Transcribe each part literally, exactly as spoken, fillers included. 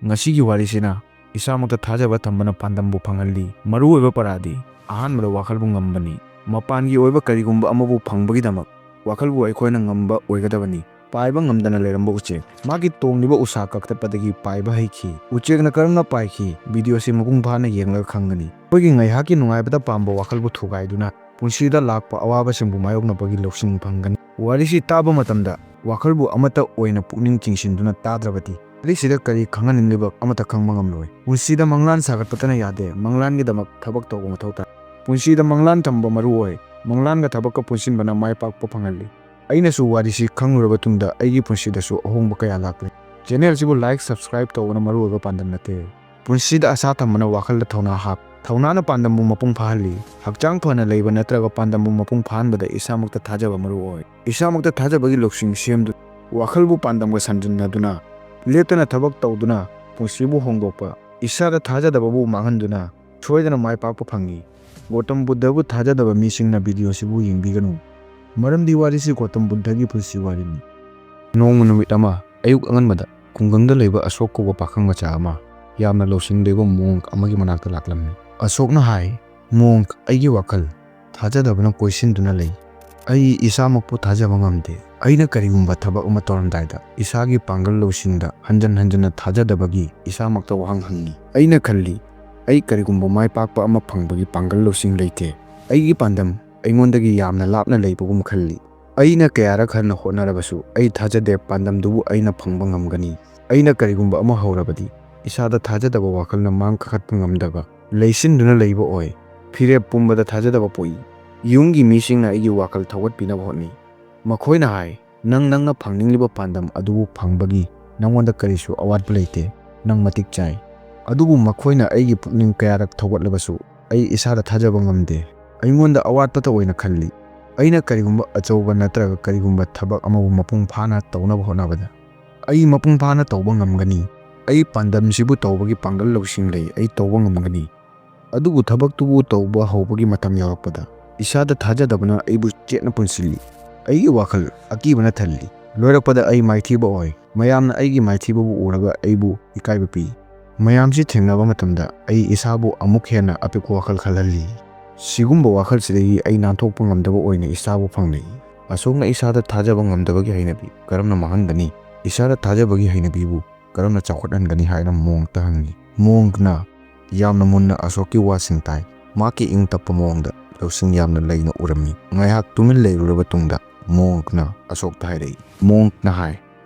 ꯉꯁꯤꯒꯤ ꯋꯥꯔꯤꯁꯤꯅ ꯏꯁꯥꯃꯛꯇ ꯊꯥꯖꯕ ꯊꯝꯕꯅ ꯄꯥꯟꯗꯝꯕꯨ ꯐꯪꯍꯜꯂꯤ꯫ ꯃꯔꯨꯑꯣꯏꯕ ꯄꯔꯥꯗꯤ ꯑꯍꯥꯟꯕꯗ ꯋꯥꯈꯜꯕꯨ ꯉꯝꯕꯅꯤ꯫ ꯃꯄꯥꯟꯒꯤ ꯑꯣꯏꯕ ꯀꯔꯤꯒꯨꯝꯕ ꯑꯃꯕꯨ ꯐꯪꯕꯒꯤꯗꯃꯛ ꯋꯥꯈꯜꯕꯨ ꯑꯩꯈꯣꯏꯅ ꯉꯝꯕ ꯑꯣꯏꯒꯗꯕꯅꯤ꯫ ꯄꯥꯏꯕ ꯉꯝꯗꯅ ꯂꯩꯔꯝꯕ ꯎꯆꯦꯛ ꯃꯥꯒꯤ ꯇꯣꯡꯂꯤꯕ ꯎꯁꯥ ꯀꯛꯊꯠꯄꯗꯒꯤ ꯄꯥꯏꯕ ꯍꯩꯈꯤ꯫ ꯎꯆꯦꯛꯅ ꯀꯔꯝꯅ ꯄꯥꯏꯈꯤ? ꯚꯤꯗꯤꯑꯣꯁꯤ ꯃꯄꯨꯡ ꯐꯥꯅ ꯌꯦꯡꯂꯒ ꯈꯪꯒꯅꯤ꯫ ꯑꯩꯈꯣꯏꯒꯤ ꯉꯥꯏꯍꯥꯛꯀꯤ ꯅꯨꯡꯉꯥꯏꯕꯗ ꯄꯥꯝꯕ ꯋꯥꯈꯜꯕꯨ ꯊꯨꯒꯥꯏꯗꯨꯅ ꯄꯨꯟꯁꯤꯗ ꯂꯥꯛꯄ ꯑꯋꯥꯕꯁꯤꯡꯕꯨ ꯃꯥꯌꯣꯛꯅꯕꯒꯤ ꯂꯧꯁꯤꯡ ꯐꯪꯒꯅꯤ꯫ ꯋꯥꯔꯤꯁꯤ ꯇꯥꯕ ꯃꯇꯝꯗ ꯋꯥꯈꯜꯕꯨ ꯑꯃꯠꯇ ꯑꯣꯏꯅ ꯄꯨꯛꯅꯤꯡ ꯆꯤꯡꯁꯤꯟꯗꯨꯅ ꯇꯥꯗ꯭ꯔꯕꯗꯤ ꯋꯥꯔꯤꯁꯤꯗ ꯀꯔꯤ ꯈꯪꯍꯟꯅꯤꯡꯂꯤꯕ ꯑꯃꯠꯇ ꯈꯪꯕ ꯉꯝꯂꯣꯏ꯫ ꯄꯨꯟꯁꯤꯗ ꯃꯪꯂꯥꯟ ꯁꯥꯒꯠꯄꯇꯅ ꯌꯥꯗꯦ, ꯃꯪꯂꯥꯟꯒꯤꯗꯃꯛ ꯊꯕꯛ ꯇꯧꯕ ꯃꯊꯧ ꯇꯥꯏ꯫ ꯄꯨꯟꯁꯤꯗ ꯃꯪꯂꯥꯟ ꯊꯝꯕ ꯃꯔꯨ ꯑꯣꯏ꯫ ꯃꯪꯂꯥꯟꯒ ꯊꯕꯛꯀ ꯄꯨꯟꯁꯤꯟꯕꯅ ꯃꯥꯏ ꯄꯥꯛꯄ ꯐꯪꯍꯜꯂꯤ꯫ ꯑꯩꯅꯁꯨ ꯋꯥꯔꯤꯁꯤ ꯈꯪꯂꯨꯔꯕ ꯇꯨꯡꯗ ꯑꯩꯒꯤ ꯄꯨꯟꯁꯤꯗꯁꯨ ꯑꯍꯣꯡꯕ ꯀꯌꯥ ꯂꯥꯛꯂꯦ꯫ ꯆꯦꯅꯦꯜꯁꯤꯕꯨ ꯂꯥꯏꯛ, ꯁꯕꯁꯀ꯭ꯔꯥꯏꯕ ꯇꯧꯕꯅ ꯃꯔꯨꯑꯣꯏꯕ ꯄꯥꯟꯗꯝ ꯅꯠꯇꯦ꯫ ꯄꯨꯟꯁꯤꯗ ꯑꯁꯥ ꯊꯝꯕꯅ ꯋꯥꯈꯜꯗ ꯊꯧꯅꯥ ꯍꯥꯞ꯫ ꯊꯧꯅꯥꯅ ꯄꯥꯟꯗꯝꯕꯨ ꯃꯄꯨꯡ ꯐꯥꯍꯜꯂꯤ꯫ ꯍꯛꯆꯥꯡ ꯐꯅ ꯂꯩꯕ ꯅꯠꯇ꯭ꯔꯒ ꯄꯥꯟꯗꯝꯕꯨ ꯃꯄꯨꯡ ꯐꯥꯍꯟꯕꯗ ꯏꯁꯥꯃꯛꯇ ꯊꯥꯖꯕ ꯃꯔꯨ ꯑꯣꯏ꯫ ꯏꯁꯥꯃꯛꯇ ꯊꯥꯖꯕꯒꯤ ꯂꯧꯁꯤꯡ ꯁꯦꯝꯗꯨꯅ ꯋꯥꯈꯜꯕꯨ ꯄꯥꯟꯗꯝꯒ ꯁꯝꯖꯤꯟꯅꯗꯨꯅ ꯂꯦꯞꯇꯅ ꯊꯕꯛ ꯇꯧꯗꯨꯅ ꯄꯨꯟꯁꯤꯕꯨ ꯍꯣꯡꯗꯣꯛꯄ, ꯏꯁꯥꯗ ꯊꯥꯖꯗꯕꯕꯨ ꯃꯥꯡꯍꯟꯗꯨꯅ ꯁꯣꯏꯗꯅ ꯃꯥꯏ ꯄꯥꯛꯄ ꯐꯪꯏ꯫ ꯒꯣꯇꯝ ꯕꯨꯗꯙꯕꯨ ꯊꯥꯖꯗꯕ ꯃꯤꯁꯤꯡꯅ ꯚꯤꯗꯤꯑꯣꯁꯤꯕꯨ ꯌꯦꯡꯕꯤꯒꯅꯨ, ꯃꯔꯝꯗꯤ ꯋꯥꯔꯤꯁꯤ ꯒꯣꯇꯝ ꯕꯨꯗꯙꯒꯤ ꯄꯨꯟꯁꯤ ꯋꯥꯔꯤꯅꯤ꯫ ꯅꯣꯡꯃ ꯅꯨꯃꯤꯠ ꯑꯃ ꯑꯌꯨꯛ ꯑꯉꯟꯕꯗ ꯈꯨꯡꯒꯪꯗ ꯂꯩꯕ ꯑꯁꯣꯛ ꯀꯧꯕ ꯄꯥꯈꯪ ꯃꯆꯥ ꯑꯃ ꯌꯥꯝꯅ ꯂꯧꯁꯤꯡ ꯂꯩꯕ ꯃꯣꯡꯛ ꯑꯃꯒꯤ ꯃꯅꯥꯛꯇ ꯂꯥꯛꯂꯝꯃꯤ꯫ ꯑꯁꯣꯛꯅ ꯍꯥꯏ, "ꯃꯣꯡꯛ, ꯑꯩꯒꯤ ꯋꯥꯈꯜ ꯊꯥꯖꯗꯕꯅ ꯀꯣꯏꯁꯤꯟꯗꯨꯅ ꯂꯩ꯫ ꯑꯩ ꯏꯁꯥꯃꯛꯄꯨ ꯊꯥꯖꯕ ꯉꯝꯗꯦ꯫ ꯑꯩꯅ ꯀꯔꯤꯒꯨꯝꯕ ꯊꯕꯛ ꯑꯃ ꯇꯧꯔꯝꯗꯥꯏꯗ ꯏꯁꯥꯒꯤ ꯄꯥꯡꯒꯜ ꯂꯧꯁꯤꯡꯗ ꯍꯟꯖꯟ ꯍꯟꯖꯟꯅ ꯊꯥꯖꯗꯕꯒꯤ ꯏꯁꯥꯃꯛꯇ ꯋꯥꯍꯪ ꯍꯪꯉꯤ꯫ ꯑꯩꯅ ꯈꯜꯂꯤ, ꯑꯩ ꯀꯔꯤꯒꯨꯝꯕ ꯃꯥꯏ ꯄꯥꯛꯄ ꯑꯃ ꯐꯪꯕꯒꯤ ꯄꯥꯡꯒꯜ ꯂꯧꯁꯤꯡ ꯂꯩꯇꯦ꯫ ꯑꯩꯒꯤ ꯄꯥꯟꯗꯝ ꯑꯩꯉꯣꯟꯗꯒꯤ ꯌꯥꯝꯅ ꯂꯥꯞꯅ ꯂꯩꯕꯒꯨꯝ ꯈꯜꯂꯤ꯫ ꯑꯩꯅ ꯀꯌꯥꯔꯛ ꯍꯟꯅ ꯍꯣꯠꯅꯔꯕꯁꯨ ꯑꯩ ꯊꯥꯖꯗꯦ ꯄꯥꯟꯗꯝꯗꯨꯕꯨ ꯑꯩꯅ ꯐꯪꯕ ꯉꯝꯒꯅꯤ꯫ ꯑꯩꯅ ꯀꯔꯤꯒꯨꯝꯕ ꯑꯃ ꯍꯧꯔꯕꯗꯤ ꯏꯁꯥꯗ ꯊꯥꯖꯗꯕ ꯋꯥꯈꯜꯅ ꯃꯥꯡ ꯀꯥꯈꯠꯄ ꯉꯝꯗꯕ, ꯂꯩꯁꯤꯟꯗꯨꯅ ꯂꯩꯕ ꯑꯣꯏ꯫ ꯐꯤꯔꯦꯞ ꯄꯨꯝꯕꯗ ꯊꯥꯖꯗꯕ ꯄꯣꯛꯏ꯫ ꯌꯨꯝꯒꯤ ꯃꯤꯁꯤꯡꯅ ꯑꯩꯒꯤ ꯋꯥꯈꯜ ꯊꯧꯒꯠꯄꯤꯅꯕ ꯍꯣꯠꯅꯩ꯫ ꯃꯈꯣꯏꯅ ꯍꯥꯏ, "ꯅꯪ ꯅꯪꯅ ꯐꯪꯅꯤꯡꯂꯤꯕ ꯄꯥꯟꯗꯝ ꯑꯗꯨꯕꯨ ꯐꯪꯕꯒꯤ ꯅꯪꯉꯣꯟꯗ ꯀꯔꯤꯁꯨ ꯑꯋꯥꯠꯄ ꯂꯩꯇꯦ꯫ ꯅꯪ ꯃꯇꯤꯛ ꯆꯥꯏ꯫" ꯑꯗꯨꯕꯨ ꯃꯈꯣꯏꯅ ꯑꯩꯒꯤ ꯄꯨꯛꯅꯤꯡ ꯀꯌꯥꯔꯛ ꯊꯧꯒꯠꯂꯕꯁꯨ ꯑꯩ ꯏꯁꯥꯗ ꯊꯥꯖꯕ ꯉꯝꯗꯦ꯫ ꯑꯩꯉꯣꯟꯗ ꯑꯋꯥꯠꯄꯇ ꯑꯣꯏꯅ ꯈꯜꯂꯤ꯫ ꯑꯩꯅ ꯀꯔꯤꯒꯨꯝꯕ ꯑꯆꯧꯕ ꯅꯠꯇ꯭ꯔꯒ ꯀꯔꯤꯒꯨꯝꯕ ꯊꯕꯛ ꯑꯃꯕꯨ ꯃꯄꯨꯡ ꯐꯥꯅ ꯇꯧꯅꯕ ꯍꯣꯠꯅꯕꯗ ꯑꯩ ꯃꯄꯨꯡ ꯐꯥꯅ ꯇꯧꯕ ꯉꯝꯒꯅꯤ꯫ ꯑꯩ ꯄꯥꯟꯗꯝꯁꯤꯕꯨ ꯇꯧꯕꯒꯤ ꯄꯥꯡꯒꯜ ꯂꯧꯁꯤꯡ ꯂꯩ꯫ ꯑꯩ ꯇꯧꯕ ꯉꯝꯒꯅꯤ꯫ ꯑꯗꯨꯕꯨ ꯊꯕꯛꯇꯨꯕꯨ ꯇꯧꯕ ꯍꯧꯕꯒꯤ ꯃꯇꯝ ꯌꯧꯔꯛꯄꯗ ꯏꯁꯥꯗ ꯊꯥꯖꯗꯕꯅ ꯑꯩꯕꯨ ꯆꯦꯠꯅ ꯄꯨꯟꯁꯤꯜꯂꯤ꯫ ꯑꯩꯒꯤ ꯋꯥꯈꯜ ꯑꯀꯤꯕꯅ ꯊꯜꯂꯤ꯫ ꯂꯣꯏꯔꯛꯄꯗ ꯑꯩ ꯃꯥꯏꯊꯤꯕ ꯑꯣꯏ꯫ ꯃꯌꯥꯝꯅ ꯑꯩꯒꯤ ꯃꯥꯏꯊꯤꯕꯕꯨ ꯎꯔꯒ ꯑꯩꯕꯨ ꯏꯀꯥꯏꯕ ꯄꯤ꯫ ꯃꯌꯥꯝꯁꯤ ꯊꯦꯡꯅꯕ ꯃꯇꯝꯗ ꯑꯩ ꯏꯁꯥꯕꯨ ꯑꯃꯨꯛ ꯍꯦꯟꯅ ꯑꯄꯤꯛꯄ ꯋꯥꯈꯜ ꯈꯜꯍꯜꯂꯤ꯫ ꯁꯤꯒꯨꯝꯕ ꯋꯥꯈꯜꯁꯤꯗꯒꯤ ꯑꯩ ꯅꯥꯟꯊꯣꯛꯄ ꯉꯝꯗꯕ ꯑꯣꯏꯅ ꯏꯁꯥꯕꯨ ꯐꯪꯅꯩ꯫ ꯑꯁꯣꯛꯅ ꯏꯁꯥꯗ ꯊꯥꯖꯕ ꯉꯝꯗꯕꯒꯤ ꯍꯩꯅꯕꯤ ꯀꯔꯝꯅ ꯃꯥꯡꯍꯟꯒꯅꯤ? ꯏꯁꯥꯗ ꯊꯥꯖꯕꯒꯤ ꯍꯩꯅꯕꯤꯕꯨ ꯀꯔꯝꯅ ꯆꯥꯎꯈꯠꯍꯟꯒꯅꯤ ꯍꯥꯏꯅ ꯃꯣꯡꯛꯇ ꯍꯪꯉꯤ꯫ ꯃꯣꯡꯛꯅ ꯌꯥꯝꯅ ꯃꯨꯟꯅ ꯑꯁꯣꯛꯀꯤ ꯋꯥꯁꯤꯡ ꯇꯥꯏ꯫ ꯃꯍꯥꯛꯀꯤ ꯏꯪ ꯇꯞꯄ ꯃꯑꯣꯡꯗ ꯂꯧꯁꯤꯡ ꯌꯥꯝꯅ ꯂꯩꯅ ꯎꯔꯝꯃꯤ꯫ ꯉꯥꯏꯍꯥꯛ ꯇꯨꯃꯤꯟ ꯂꯩꯔꯨꯔꯕ ꯇꯨꯡꯗ ꯃꯣꯡꯛꯅ ꯑꯁꯣꯛꯇ ꯍꯥꯏꯔꯛꯏ꯫ ꯃꯣꯡꯛꯅ ꯍꯥꯏ,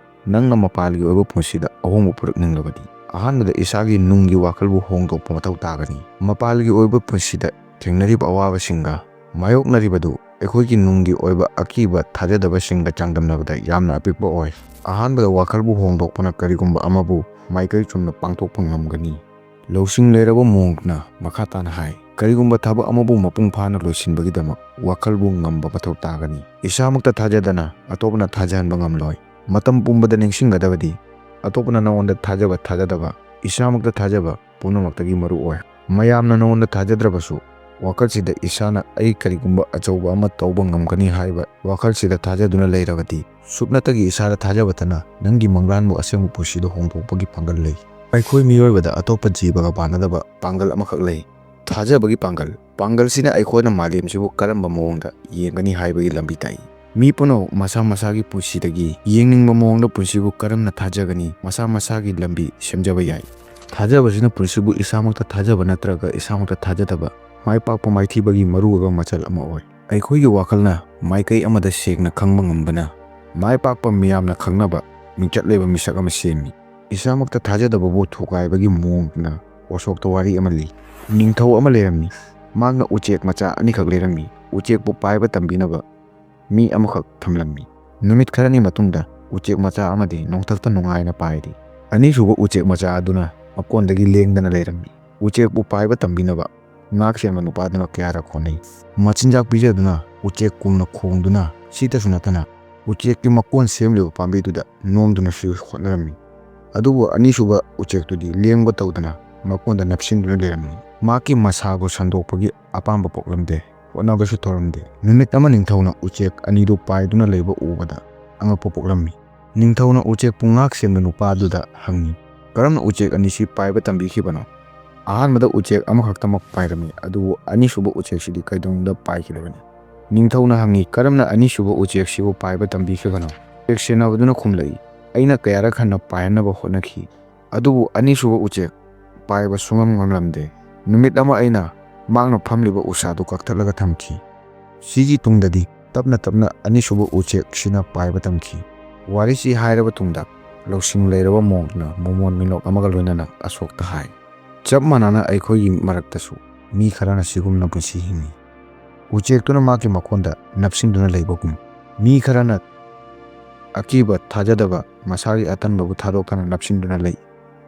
"ꯅꯪꯅ ꯃꯄꯥꯜꯒꯤ ꯑꯣꯏꯕ ꯄꯨꯟꯁꯤꯗ ꯑꯍꯣꯡꯕ ꯄꯨꯔꯛꯅꯤꯡꯂꯕꯗꯤ, ꯑꯍꯥꯟꯕꯗ ꯏꯁꯥꯒꯤ ꯅꯨꯡꯒꯤ ꯋꯥꯈꯜꯕꯨ ꯍꯣꯡꯗꯣꯛꯄ ꯃꯊꯧ ꯇꯥꯒꯅꯤ꯫ ꯃꯄꯥꯜꯒꯤ ꯑꯣꯏꯕ ꯄꯨꯟꯁꯤꯗ ꯊꯦꯡꯅꯔꯤꯕ ꯑꯋꯥꯕꯁꯤꯡꯒ ꯃꯥꯌꯣꯛꯅꯔꯤꯕꯗꯨ ꯑꯩꯈꯣꯏꯒꯤ ꯅꯨꯡꯒꯤ ꯑꯣꯏꯕ ꯑꯀꯤꯕ ꯊꯥꯖꯗꯕꯁꯤꯡꯒ ꯆꯥꯡꯗꯝꯅꯕꯗ ꯌꯥꯝꯅ ꯑꯄꯤꯛꯄ ꯑꯣꯏ꯫ ꯑꯍꯥꯟꯕꯗ ꯋꯥꯈꯜꯕꯨ ꯍꯣꯡꯗꯣꯛꯄꯅ ꯀꯔꯤꯒꯨꯝꯕ ꯑꯃꯕꯨ ꯃꯥꯏꯀꯩ ꯆꯨꯝꯅ ꯄꯥꯡꯊꯣꯛꯄ ꯉꯝꯒꯅꯤ"꯫ ꯂꯧꯁꯤꯡ ꯂꯩꯔꯕ ꯃꯣꯡꯛꯅ ꯃꯈꯥ ꯇꯥꯅ ꯍꯥꯏ, "ꯀꯔꯤꯒꯨꯝꯕ ꯊꯕꯛ ꯑꯃꯕꯨ ꯃꯄꯨꯡ ꯐꯥꯅ ꯂꯣꯏꯁꯤꯟꯕꯒꯤꯗꯃꯛ ꯋꯥꯈꯜꯕꯨ ꯉꯝꯕ ꯃꯊꯧ ꯇꯥꯒꯅꯤ꯫ ꯏꯁꯥꯃꯛꯇ ꯊꯥꯖꯗꯅ ꯑꯇꯣꯞꯄꯅ ꯊꯥꯖꯍꯟꯕ ꯉꯝꯂꯣꯏ꯫ ꯃꯇꯝ ꯄꯨꯝꯕꯗ ꯅꯤꯡꯁꯤꯡꯒꯗꯕꯗꯤ, ꯑꯇꯣꯞꯄꯅ ꯅꯉꯣꯟꯗ ꯊꯥꯖꯕ ꯊꯥꯖꯗꯕ, ꯏꯁꯥꯃꯛꯇ ꯊꯥꯖꯕ ꯄꯨꯝꯅꯃꯛꯇꯒꯤ ꯃꯔꯨ ꯑꯣꯏ꯫ ꯃꯌꯥꯝꯅ ꯅꯉꯣꯟꯗ ꯊꯥꯖꯗ꯭ꯔꯕꯁꯨ, ꯋꯥꯈꯜꯁꯤꯗ ꯏꯁꯥꯅ ꯑꯩ ꯀꯔꯤꯒꯨꯝꯕ ꯑꯆꯧꯕ ꯑꯃ ꯇꯧꯕ ꯉꯝꯒꯅꯤ ꯍꯥꯏꯕ ꯋꯥꯈꯜꯁꯤꯗ ꯊꯥꯖꯗꯨꯅ ꯂꯩꯔꯕꯗꯤ, ꯁꯨꯞꯅꯇꯒꯤ ꯏꯁꯥꯗ ꯊꯥꯖꯕꯇꯅ ꯅꯪꯒꯤ ꯃꯪꯂꯥꯟꯕꯨ ꯑꯁꯦꯡꯕ ꯄꯨꯟꯁꯤꯗ ꯍꯣꯡꯗꯣꯛꯄꯒꯤ ꯄꯥꯡꯒꯜ ꯂꯩ꯫ ꯑꯩꯈꯣꯏ ꯃꯤꯑꯣꯏꯕꯗ ꯑꯇꯣꯞꯄ ꯖꯤꯕꯒ ꯃꯥꯟꯅꯗꯕ ꯄꯥꯡꯒꯜ ꯑꯃꯈꯛ ꯂꯩ, ꯊꯥꯖꯕꯒꯤ ꯄꯥꯡꯒꯜ꯫ ꯄꯥꯡꯒꯜꯁꯤꯅ ꯑꯩꯈꯣꯏꯅ ꯃꯥꯂꯦꯝꯁꯤꯕꯨ ꯀꯔꯝꯕ ꯃꯑꯣꯡꯗ ꯌꯦꯡꯒꯅꯤ ꯍꯥꯏꯕꯒꯤ ꯂꯝꯕꯤ ꯇꯥꯛꯏ꯫ ꯃꯤ ꯄꯨꯝꯅꯃꯛ ꯃꯁꯥ ꯃꯁꯥꯒꯤ ꯄꯨꯟꯁꯤꯗꯒꯤ ꯌꯦꯡꯅꯤꯡꯕ ꯃꯑꯣꯡꯗ ꯄꯨꯟꯁꯤꯕꯨ ꯀꯔꯝꯅ ꯊꯥꯖꯒꯅꯤ? ꯃꯁꯥ ꯃꯁꯥꯒꯤ ꯂꯝꯕꯤ ꯁꯦꯝꯖꯕ ꯌꯥꯏ꯫ ꯊꯥꯖꯕꯁꯤꯅ ꯄꯨꯟꯁꯤꯕꯨ ꯏꯁꯥꯃꯛꯇ ꯊꯥꯖꯕ ꯅꯠꯇ꯭ꯔꯒ ꯏꯁꯥꯃꯛꯇ ꯊꯥꯖꯗꯕ ꯃꯥꯏ ꯄꯥꯛꯄ ꯃꯥꯏꯊꯤꯕꯒꯤ ꯃꯔꯨꯑꯣꯏꯕ ꯃꯆꯜ ꯑꯃ ꯑꯣꯏ꯫ ꯑꯩꯈꯣꯏꯒꯤ ꯋꯥꯈꯜꯅ ꯃꯥꯏꯀꯩ ꯑꯃꯗ ꯁꯦꯡꯅ ꯈꯪꯕ ꯉꯝꯕꯅ ꯃꯥꯏ ꯄꯥꯛꯄ ꯃꯤꯌꯥꯝꯅ ꯈꯪꯅꯕ ꯃꯤꯡꯆꯠ ꯂꯩꯕ ꯃꯤꯁꯛ ꯑꯃ ꯁꯦꯝꯃꯤ꯫ ꯏꯁꯥꯃꯛꯇ ꯊꯥꯖꯗꯕꯕꯨ ꯊꯨꯒꯥꯏꯕꯒꯤ ꯃꯑꯣꯡꯅ ꯑꯣꯁꯣꯛꯇ ꯋꯥꯔꯤ ꯑꯃ ꯂꯤ꯫ ꯅꯤꯡꯊꯧ ꯑꯃ ꯂꯩꯔꯝꯃꯤ꯫ ꯃꯍꯥꯛꯅ ꯎꯆꯦꯛ ꯃꯆꯥ ꯑꯅꯤꯈꯛ ꯂꯩꯔꯝꯃꯤ꯫ ꯎꯆꯦꯛꯄꯨ ꯄꯥꯏꯕ ꯇꯝꯕꯤꯅꯕ ꯃꯤ ꯑꯃꯈꯛ ꯊꯝꯂꯝꯃꯤ꯫ ꯅꯨꯃꯤꯠ ꯈꯔꯅꯤ ꯃꯇꯨꯡꯗ ꯎꯆꯦꯛ ꯃꯆꯥ ꯑꯃꯗꯤ ꯅꯣꯡꯊꯛꯇ ꯅꯨꯡꯉꯥꯏꯅ ꯄꯥꯏꯔꯤ꯫ ꯑꯅꯤꯁꯨꯕ ꯎꯆꯦꯛ ꯃꯆꯥ ꯑꯗꯨꯅ ꯃꯀꯣꯟꯗꯒꯤ ꯂꯦꯡꯗꯅ ꯂꯩꯔꯝꯃꯤ꯫ ꯎꯆꯦꯛꯄꯨ ꯄꯥꯏꯕ ꯇꯝꯕꯤꯅꯕ ꯉꯥꯛ ꯁꯦꯟꯕ ꯅꯨꯄꯥꯗꯨꯅ ꯀꯌꯥꯔꯛ ꯍꯣꯠꯅꯩ꯫ ꯃꯆꯤꯟꯖꯥꯛ ꯄꯤꯖꯗꯨꯅ ꯎꯆꯦꯛ ꯀꯨꯝꯅ ꯈꯣꯡꯗꯨꯅ ꯁꯤꯇꯁꯨ ꯅꯠꯇꯅ ꯎꯆꯦꯛꯀꯤ ꯃꯀꯣꯟ ꯁꯦꯝꯂꯤꯕ ꯄꯥꯝꯕꯤꯗꯨꯗ ꯅꯣꯝꯗꯨꯅꯁꯨ ꯍꯣꯠꯅꯔꯝꯃꯤ꯫ ꯑꯗꯨꯕꯨ ꯑꯅꯤꯁꯨꯕ ꯎꯆꯦꯛꯇꯨꯗꯤ ꯂꯦꯡꯕ ꯇꯧꯗꯅ ꯃꯀꯣꯟꯗ ꯅꯞꯁꯤꯟꯗꯨꯅ ꯂꯩꯔꯝꯃꯤ꯫ ꯃꯍꯥꯛꯀꯤ ꯃꯁꯥꯕꯨ ꯁꯟꯗꯣꯛꯄꯒꯤ ꯑꯄꯥꯝꯕ ꯄꯣꯛꯂꯝꯗꯦ꯫ ꯍꯣꯠꯅꯕꯁꯨ ꯇꯧꯔꯝꯗꯦ꯫ ꯅꯨꯃꯤꯠ ꯑꯃ ꯅꯤꯡꯊꯧꯅ ꯎꯆꯦꯛ ꯑꯅꯤꯗꯨ ꯄꯥꯏꯗꯨꯅ ꯂꯩꯕ ꯎꯕꯗ ꯑꯉꯛꯄ ꯄꯣꯛꯂꯝꯃꯤ꯫ ꯅꯤꯡꯊꯧꯅ ꯎꯆꯦꯛ ꯄꯨꯡꯉꯥꯛ ꯁꯦꯝꯕ ꯅꯨꯄꯥ ꯑꯗꯨꯗ ꯍꯪꯉꯤ, "ꯀꯔꯝꯅ ꯎꯆꯦꯛ ꯑꯅꯤꯁꯤ ꯄꯥꯏꯕ ꯇꯝꯕꯤꯈꯤꯕꯅꯣ?" "ꯑꯍꯥꯟꯕꯗ ꯎꯆꯦꯛ ꯑꯃꯈꯛꯇꯃꯛ ꯄꯥꯏꯔꯝꯃꯤ, ꯑꯗꯨꯕꯨ ꯑꯅꯤꯁꯨꯕ ꯎꯆꯦꯛꯁꯤꯗꯤ ꯀꯩꯗꯧꯅꯨꯡꯗ ꯄꯥꯏꯈꯤꯗꯕꯅꯤ꯫" ꯅꯤꯡꯊꯧꯅ ꯍꯪꯉꯤ, "ꯀꯔꯝꯅ ꯑꯅꯤꯁꯨꯕ ꯎꯆꯦꯛꯁꯤꯕꯨ ꯄꯥꯏꯕ ꯇꯝꯕꯤꯈꯤꯕꯅꯣ?" ꯎꯆꯦꯛ ꯁꯦꯟꯅꯕꯗꯨꯅ ꯈꯨꯝꯂꯛꯏ, "ꯑꯩꯅ ꯀꯌꯥꯔꯛ ꯍꯟꯅ ꯄꯥꯏꯍꯟꯅꯕ ꯍꯣꯠꯅꯈꯤ, ꯑꯗꯨꯕꯨ ꯑꯅꯤꯁꯨꯕ ꯎꯆꯦꯛ ꯄꯥꯏꯕ ꯁꯨꯡꯉꯝ ꯉꯝꯂꯝꯗꯦ꯫ ꯅꯨꯃꯤꯠ ꯑꯃ ꯑꯩꯅ ꯃꯍꯥꯛꯅ ꯐꯝꯂꯤꯕ ꯎꯁꯥꯗꯨ ꯀꯛꯊꯠꯂꯒ ꯊꯝꯈꯤ꯫ ꯁꯤꯒꯤ ꯇꯨꯡꯗꯗꯤ ꯇꯞꯅ ꯇꯞꯅ ꯑꯅꯤꯁꯨꯕ ꯎꯆꯦꯛꯁꯤꯅ ꯄꯥꯏꯕ ꯇꯝꯈꯤ꯫" ꯋꯥꯔꯤꯁꯤ ꯍꯥꯏꯔꯕ ꯇꯨꯡꯗ ꯂꯧꯁꯤꯡ ꯂꯩꯔꯕ ꯃꯣꯡꯅ ꯃꯣꯃꯣꯟ ꯃꯤꯅꯣꯛ ꯑꯃꯒ ꯂꯣꯏꯅꯅ ꯑꯁꯣꯛꯇ ꯍꯥꯏ, "ꯆꯞ ꯃꯥꯟꯅꯅ ꯑꯩꯈꯣꯏꯒꯤ ꯃꯔꯛꯇꯁꯨ ꯃꯤ ꯈꯔꯅ ꯁꯤꯒꯨꯝꯅ ꯄꯨꯟꯁꯤ ꯍꯤꯡꯏ꯫" ꯎꯆꯦꯛꯇꯨꯅ ꯃꯥꯒꯤ ꯃꯀꯣꯟꯗ ꯅꯞꯁꯤꯟꯗꯨꯅ ꯂꯩꯕꯒꯨꯝ, ꯃꯤ ꯈꯔꯅ ꯑꯀꯤꯕ ꯊꯥꯖꯗꯕ ꯃꯁꯥꯒꯤ ꯑꯇꯟꯕꯕꯨ ꯊꯥꯗꯣꯛꯇꯅ ꯅꯞꯁꯤꯟꯗꯨꯅ ꯂꯩ꯫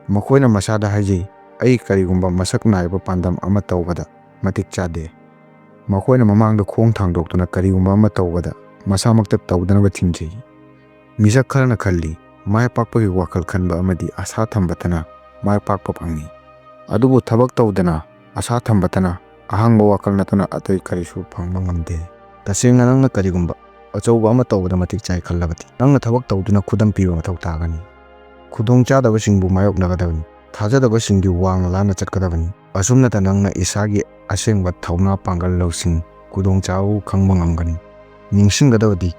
ꯃꯈꯣꯏꯅ ꯃꯁꯥꯗ ꯍꯥꯏꯖꯩ, "ꯑꯩ ꯀꯔꯤꯒꯨꯝꯕ ꯃꯁꯛ ꯅꯥꯏꯕ ꯄꯥꯟꯗꯝ ꯑꯃ ꯇꯧꯕꯗ ꯃꯇꯤꯛ ꯆꯥꯗꯦ꯫" ꯃꯈꯣꯏꯅ ꯃꯃꯥꯡꯗ ꯈꯣꯡ ꯊꯥꯡꯗꯣꯛꯇꯨꯅ ꯀꯔꯤꯒꯨꯝꯕ ꯑꯃ ꯇꯧꯕꯗ ꯃꯁꯥꯃꯛꯇ ꯇꯧꯗꯅꯕ ꯊꯤꯡꯖꯩ꯫ ꯃꯤꯁꯛ ꯈꯔꯅ ꯈꯜꯂꯤ, ꯃꯥꯏ ꯄꯥꯛꯄꯒꯤ ꯋꯥꯈꯜ ꯈꯟꯕ ꯑꯃꯗꯤ ꯑꯁꯥ ꯊꯝꯕꯇꯅ ꯃꯥꯏ ꯄꯥꯛꯄ ꯐꯪꯏ꯫ ꯑꯗꯨꯕꯨ ꯊꯕꯛ ꯇꯧꯗꯅ, ꯑꯁꯥ ꯊꯝꯕꯇꯅ ꯑꯍꯥꯡꯕ ꯋꯥꯈꯜ ꯅꯠꯇꯅ ꯑꯇꯩ ꯀꯔꯤꯁꯨ ꯐꯪꯕ ꯉꯝꯗꯦ꯫ ꯇꯁꯦꯡꯅ ꯅꯪꯅ ꯀꯔꯤꯒꯨꯝꯕ ꯑꯆꯧꯕ ꯑꯃ ꯇꯧꯕꯗ ꯃꯇꯤꯛ ꯆꯥꯏ ꯈꯜꯂꯕꯗꯤ, ꯅꯪꯅ ꯊꯕꯛ ꯇꯧꯗꯨꯅ ꯈꯨꯗꯝ ꯄꯤꯕ ꯃꯊꯧ ꯇꯥꯒꯅꯤ꯫ ꯈꯨꯗꯣꯡꯆꯥꯗꯕꯁꯤꯡꯕꯨ ꯃꯥꯌꯣꯛꯅꯒꯗꯕꯅꯤ꯫ ꯊꯥꯖꯗꯕꯁꯤꯡꯒꯤ ꯋꯥꯡꯅ ꯂꯥꯟꯅ ꯆꯠꯀꯗꯕꯅꯤ꯫ ꯑꯁꯨꯝꯅꯇ ꯅꯪꯅ ꯏꯁꯥꯒꯤ ꯑꯁꯦꯡꯕ ꯊꯧꯅꯥ, ꯄꯥꯡꯒꯜ, ꯂꯧꯁꯤꯡ, ꯈꯨꯗꯣꯡꯆꯥꯕꯕꯨ ꯈꯪꯕ ꯉꯝꯒꯅꯤ꯫ ꯅꯤꯡꯁꯤꯡꯒꯗꯕꯗꯤ,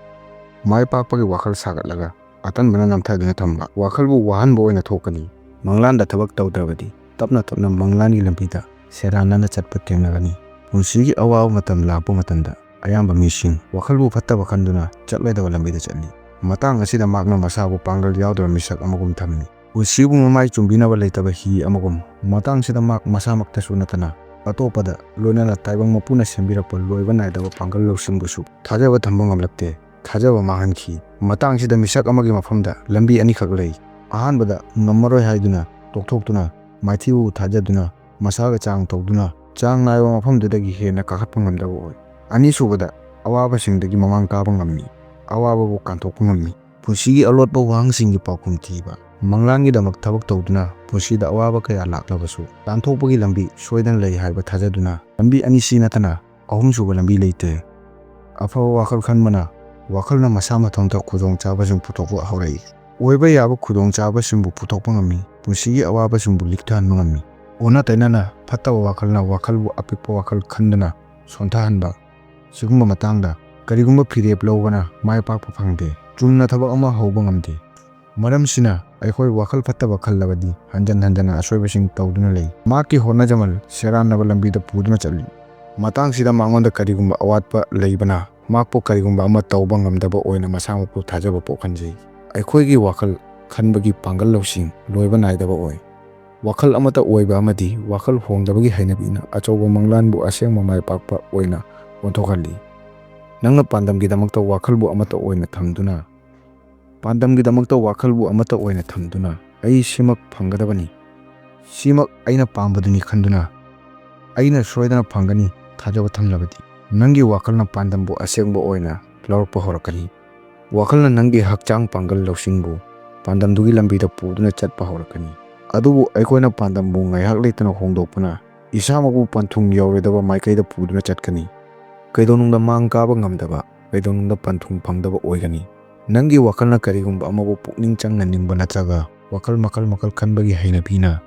ꯃꯥꯏ ꯄꯥꯛꯄꯒꯤ ꯋꯥꯈꯜ ꯁꯥꯒꯠꯂꯒ ꯑꯇꯟꯕꯅ ꯅꯝꯊꯗꯨꯅ ꯊꯝꯕ ꯋꯥꯈꯜꯕꯨ ꯋꯥꯍꯟꯕ ꯑꯣꯏꯅ ꯊꯣꯛꯀꯅꯤ꯫ ꯃꯪꯂꯥꯟꯗ ꯊꯕꯛ ꯇꯧꯗ꯭ꯔꯕꯗꯤ ꯇꯞꯅ ꯇꯞꯅ ꯃꯪꯂꯥꯟꯒꯤ ꯂꯝꯕꯤꯗ ꯁꯦꯔꯥꯟꯅꯅ ꯆꯠꯄ ꯊꯦꯡꯅꯒꯅꯤ꯫ ꯄꯨꯟꯁꯤꯒꯤ ꯑꯋꯥꯕ ꯃꯇꯝ ꯂꯥꯛꯄ ꯃꯇꯝꯗ ꯑꯌꯥꯝꯕ ꯃꯤꯁꯤꯡ ꯋꯥꯈꯜꯕꯨ ꯐꯠꯇꯕ ꯈꯟꯗꯨꯅ ꯆꯠꯂꯣꯏꯗꯕ ꯂꯝꯕꯤꯗ ꯆꯠꯂꯤ꯫ ꯃꯇꯥꯡ ꯑꯁꯤꯗ ꯃꯍꯥꯛꯅ ꯃꯁꯥꯕꯨ ꯄꯥꯡꯒꯜ ꯌꯥꯎꯗꯕ ꯃꯤꯁꯛ ꯑꯃꯒꯨꯝ ꯊꯝꯃꯤ꯫ ꯄꯨꯟꯁꯤꯕꯨ ꯃꯃꯥꯏ ꯆꯨꯝꯕꯤꯅꯕ ꯂꯩꯇꯕ ꯍꯤ ꯑꯃꯒꯨꯝ꯫ ꯃꯇꯥꯡꯁꯤꯗ ꯃꯍꯥꯛ ꯃꯁꯥꯃꯛꯇꯁꯨ ꯅꯠꯇꯅ ꯑꯇꯣꯞꯄꯗ, ꯂꯣꯏꯅꯅ ꯇꯥꯏꯕꯪ ꯃꯄꯨꯅ ꯁꯦꯝꯕꯤꯔꯛꯄ ꯂꯣꯏꯕ ꯅꯥꯏꯗꯕ ꯄꯥꯡꯒꯜ ꯂꯧꯁꯤꯡꯕꯨꯁꯨ ꯊꯥꯖꯕ ꯊꯝꯕ ꯉꯝꯂꯛꯇꯦ꯫ ꯊꯥꯖꯕ ꯃꯥꯡꯍꯟꯈꯤ꯫ ꯃꯇꯥꯡꯁꯤꯗ ꯃꯤꯁꯛ ꯑꯃꯒꯤ ꯃꯐꯝꯗ ꯂꯝꯕꯤ ꯑꯅꯤꯈꯛ ꯂꯩ꯫ ꯑꯍꯥꯟꯕꯗ ꯉꯝꯃꯔꯣꯏ ꯍꯥꯏꯗꯨꯅ ꯇꯣꯛꯊꯣꯛꯇꯨꯅ, ꯃꯥꯏꯊꯤꯕꯕꯨ ꯊꯥꯖꯗꯨꯅ, ꯃꯁꯥꯒ ꯆꯥꯡ ꯇꯧꯗꯨꯅ, ꯆꯥꯡ ꯅꯥꯏꯕ ꯃꯐꯝꯗꯨꯗꯒꯤ ꯍꯦꯟꯅ ꯀꯥꯈꯠꯄ ꯉꯝꯗꯕ ꯑꯣꯏ꯫ ꯑꯅꯤꯁꯨꯕꯗ, ꯑꯋꯥꯕꯁꯤꯡꯗꯒꯤ ꯃꯃꯥꯡ ꯀꯥꯕ ꯉꯝꯃꯤ, ꯑꯋꯥꯕꯕꯨ ꯀꯥꯟꯊꯣꯛꯄ ꯉꯝꯃꯤ꯫ ꯄꯨꯟꯁꯤꯒꯤ ꯑꯂꯣꯠꯄ ꯋꯥꯍꯪꯁꯤꯡꯒꯤ ꯄꯥꯎꯈꯨꯝ ꯊꯤꯕ꯫ ꯃꯪꯂꯥꯟꯒꯤꯗꯃꯛ ꯊꯕꯛ ꯇꯧꯗꯨꯅ ꯄꯨꯟꯁꯤꯗ ꯑꯋꯥꯕ ꯀꯌꯥ ꯂꯥꯛꯂꯕꯁꯨ, ꯂꯥꯟꯊꯣꯛꯄꯒꯤ ꯂꯝꯕꯤ ꯁꯣꯏꯗꯅ ꯂꯩ ꯍꯥꯏꯕ ꯊꯥꯖꯗꯨꯅ, ꯂꯝꯕꯤ ꯑꯅꯤꯁꯤ ꯅꯠꯇꯅ ꯑꯍꯨꯝꯁꯨꯕ ꯂꯝꯕꯤ ꯂꯩꯇꯦ꯫ ꯑꯐꯕ ꯋꯥꯈꯜ ꯈꯟꯕꯅ ꯋꯥꯈꯜꯅ ꯃꯁꯥ ꯃꯊꯟꯇ ꯈꯨꯗꯣꯡꯆꯥꯕꯁꯤꯡ ꯄꯨꯊꯣꯛꯄ ꯍꯧꯔꯛꯏ꯫ ꯑꯣꯏꯕ ꯌꯥꯕ ꯈꯨꯗꯣꯡꯆꯥꯕꯁꯤꯡꯕꯨ ꯄꯨꯊꯣꯛꯄ ꯉꯝꯃꯤ, ꯄꯨꯟꯁꯤꯒꯤ ꯑꯋꯥꯕꯁꯤꯡꯕꯨ ꯂꯤꯛꯊꯍꯟꯕ ꯉꯝꯃꯤ꯫ ꯑꯣꯟꯅ ꯇꯩꯅꯅ, ꯐꯠꯇꯕ ꯋꯥꯈꯜꯅ ꯋꯥꯈꯜꯕꯨ ꯑꯄꯤꯛꯄ ꯋꯥꯈꯜ ꯈꯟꯗꯨꯅ ꯁꯣꯟꯊꯍꯟꯕ꯫ ꯁꯤꯒꯨꯝꯕ ꯃꯇꯥꯡꯗ ꯀꯔꯤꯒꯨꯝꯕ ꯐꯤꯔꯦꯞ ꯂꯧꯕꯅ ꯃꯥꯏ ꯄꯥꯛꯄ ꯐꯪꯗꯦ, ꯆꯨꯝꯅ ꯊꯕꯛ ꯑꯃ ꯍꯧꯕ ꯉꯝꯗꯦ꯫ ꯃꯔꯝꯁꯤꯅ ꯑꯩꯈꯣꯏ ꯋꯥꯈꯜ ꯐꯠꯇꯕ ꯈꯜꯂꯕꯗꯤ ꯍꯟꯖꯟ ꯍꯟꯖꯟꯅ ꯑꯁꯣꯏꯕꯁꯤꯡ ꯇꯧꯗꯨꯅ ꯂꯩ꯫ ꯃꯍꯥꯛꯀꯤ ꯍꯣꯠꯅꯖꯃꯜ ꯁꯦꯔꯥꯟꯅꯕ ꯂꯝꯕꯤꯗ ꯄꯨꯗꯨꯅ ꯆꯠꯂꯤ꯫ ꯃꯇꯥꯡꯁꯤꯗ ꯃꯉꯣꯟꯗ ꯀꯔꯤꯒꯨꯝꯕ ꯑꯋꯥꯠꯄ ꯂꯩꯕꯅ ꯃꯍꯥꯛꯄꯨ ꯀꯔꯤꯒꯨꯝꯕ ꯑꯃ ꯇꯧꯕ ꯉꯝꯗꯕ ꯑꯣꯏꯅ ꯃꯁꯥꯃꯛꯄꯨ ꯊꯥꯖꯕ ꯄꯣꯛꯍꯟꯖꯩ꯫ ꯑꯩꯈꯣꯏꯒꯤ ꯋꯥꯈꯜ ꯈꯟꯕꯒꯤ ꯄꯥꯡꯒꯜ ꯂꯧꯁꯤꯡ ꯂꯣꯏꯕ ꯅꯥꯏꯗꯕ ꯑꯣꯏ꯫ ꯋꯥꯈꯜ ꯑꯃꯠꯇ ꯑꯣꯏꯕ ꯑꯃꯗꯤ ꯋꯥꯈꯜ ꯍꯣꯡꯗꯕꯒꯤ ꯍꯩꯅꯕꯤꯅ ꯑꯆꯧꯕ ꯃꯪꯂꯥꯟꯕꯨ ꯑꯁꯦꯡꯕ ꯃꯥꯏ ꯄꯥꯛꯄ ꯑꯣꯏꯅ ꯑꯣꯟꯊꯣꯛꯍꯜꯂꯤ꯫ ꯅꯪꯅ ꯄꯥꯟꯗꯝꯒꯤꯗꯃꯛꯇ ꯋꯥꯈꯜꯕꯨ ꯑꯃꯠꯇ ꯑꯣꯏꯅ ꯊꯝꯗꯨꯅ, ꯄꯥꯟꯗꯝꯒꯤꯗꯃꯛꯇ ꯋꯥꯈꯜꯕꯨ ꯑꯃꯠꯇ ꯑꯣꯏꯅ ꯊꯝꯗꯨꯅ, "ꯑꯩ ꯁꯤꯃꯛ ꯐꯪꯒꯗꯕꯅꯤ, ꯁꯤꯃꯛ ꯑꯩꯅ ꯄꯥꯝꯕꯗꯨꯅꯤ" ꯈꯟꯗꯨꯅ, "ꯑꯩꯅ ꯁꯣꯏꯗꯅ ꯐꯪꯒꯅꯤ" ꯊꯥꯖꯕ ꯊꯝꯂꯕꯗꯤ, ꯅꯪꯒꯤ ꯋꯥꯈꯜꯅ ꯄꯥꯟꯗꯝꯕꯨ ꯑꯁꯦꯡꯕ ꯑꯣꯏꯅ ꯂꯧꯔꯛꯄ ꯍꯧꯔꯛꯀꯅꯤ꯫ ꯋꯥꯈꯜꯅ ꯅꯪꯒꯤ ꯍꯛꯆꯥꯡ ꯄꯥꯡꯒꯜ ꯂꯧꯁꯤꯡꯕꯨ ꯄꯥꯟꯗꯝꯗꯨꯒꯤ ꯂꯝꯕꯤꯗ ꯄꯨꯗꯨꯅ ꯆꯠꯄ ꯍꯧꯔꯛꯀꯅꯤ꯫ ꯑꯗꯨꯕꯨ ꯑꯩꯈꯣꯏꯅ ꯄꯥꯟꯗꯝꯕꯨ ꯉꯥꯏꯍꯥꯛ ꯂꯩꯇꯅ ꯍꯣꯡꯗꯣꯛꯄꯅ ꯏꯁꯥꯃꯛꯄꯨ ꯄꯟꯊꯨꯡ ꯌꯧꯔꯣꯏꯗꯕ ꯃꯥꯏꯀꯩꯗ ꯄꯨꯗꯨꯅ ꯆꯠꯀꯅꯤ꯫ ꯀꯩꯗꯧꯅꯨꯡꯗ ꯃꯥꯡ ꯀꯥꯕ ꯉꯝꯗꯕ, ꯀꯩꯗꯧꯅꯨꯡꯗ ꯄꯟꯊꯨꯡ ꯐꯪꯗꯕ ꯑꯣꯏꯒꯅꯤ꯫ ꯅꯪꯒꯤ ꯋꯥꯈꯜꯅ ꯀꯔꯤꯒꯨꯝꯕ ꯑꯃꯕꯨ ꯄꯨꯛꯅꯤꯡ ꯆꯪꯅ ꯅꯤꯡꯕ ꯅꯠꯇ꯭ꯔꯒ ꯋꯥꯈꯜ ꯃꯈꯜ ꯃꯈꯜ ꯈꯟꯕꯒꯤ ꯍꯩꯅꯕꯤꯅ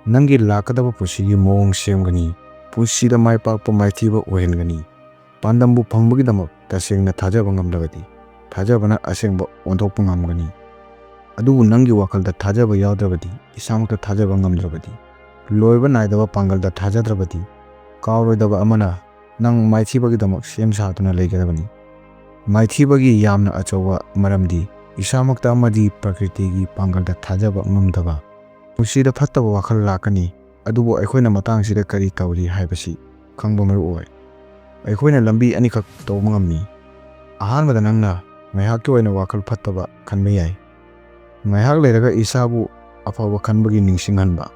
ꯅꯪꯒꯤ ꯂꯥꯛꯀꯗꯕ ꯄꯨꯟꯁꯤꯒꯤ ꯃꯑꯣꯡ ꯁꯦꯝꯒꯅꯤ꯫ ꯄꯨꯟꯁꯤꯗ ꯃꯥꯏ ꯄꯥꯛꯄ ꯃꯥꯏꯊꯤꯕ ꯑꯣꯏꯍꯟꯒꯅꯤ꯫ ꯄꯥꯟꯗꯝꯕꯨ ꯐꯪꯕꯒꯤꯗꯃꯛ ꯇꯁꯦꯡꯅ ꯊꯥꯖꯕ ꯉꯝꯂꯕꯗꯤ, ꯊꯥꯖꯕꯅ ꯑꯁꯦꯡꯕ ꯑꯣꯟꯊꯣꯛꯄ ꯉꯝꯒꯅꯤ꯫ ꯑꯗꯨꯕꯨ ꯅꯪꯒꯤ ꯋꯥꯈꯜꯗ ꯊꯥꯖꯕ ꯌꯥꯎꯗ꯭ꯔꯕꯗꯤ, ꯏꯁꯥꯃꯛꯇ ꯊꯥꯖꯕ ꯉꯝꯗ꯭ꯔꯕꯗꯤ, ꯂꯣꯏꯕ ꯅꯥꯏꯗꯕ ꯄꯥꯡꯒꯜꯗ ꯊꯥꯖꯗ꯭ꯔꯕꯗꯤ, ꯀꯥꯎꯔꯣꯏꯗꯕ ꯑꯃꯅ ꯅꯪ ꯃꯥꯏꯊꯤꯕꯒꯤꯗꯃꯛ ꯁꯦꯝ ꯁꯥꯗꯨꯅ ꯂꯩꯒꯗꯕꯅꯤ꯫ ꯃꯥꯏꯊꯤꯕꯒꯤ ꯌꯥꯝꯅ ꯑꯆꯧꯕ ꯃꯔꯝꯗꯤ ꯏꯁꯥꯃꯛꯇ ꯑꯃꯗꯤ ꯄ꯭ꯔꯀ꯭ꯔꯤꯇꯤꯒꯤ ꯄꯥꯡꯒꯜꯗ ꯊꯥꯖꯕ ꯉꯝꯗꯕ꯫ ꯄꯨꯟꯁꯤꯗ ꯐꯠꯇꯕ ꯋꯥꯈꯜ ꯂꯥꯛꯀꯅꯤ, ꯑꯗꯨꯕꯨ ꯑꯩꯈꯣꯏꯅ ꯃꯇꯥꯡꯁꯤꯗ ꯀꯔꯤ ꯇꯧꯔꯤ ꯍꯥꯏꯕꯁꯤ ꯈꯪꯕ ꯃꯔꯨ ꯑꯣꯏ꯫ ꯑꯩꯈꯣꯏꯅ ꯂꯝꯕꯤ ꯑꯅꯤꯈꯛ ꯇꯧꯕ ꯉꯝꯃꯤ꯫ ꯑꯍꯥꯟꯕꯗ ꯅꯪꯅ ꯉꯥꯏꯍꯥꯛꯀꯤ ꯑꯣꯏꯅ ꯋꯥꯈꯜ ꯐꯠꯇꯕ ꯈꯟꯕ ꯌꯥꯏ꯫ ꯉꯥꯏꯍꯥꯛ ꯂꯩꯔꯒ ꯏꯁꯥꯕꯨ ꯑꯐꯕ ꯈꯟꯕꯒꯤ ꯅꯤꯡꯁꯤꯡꯍꯟꯕ꯫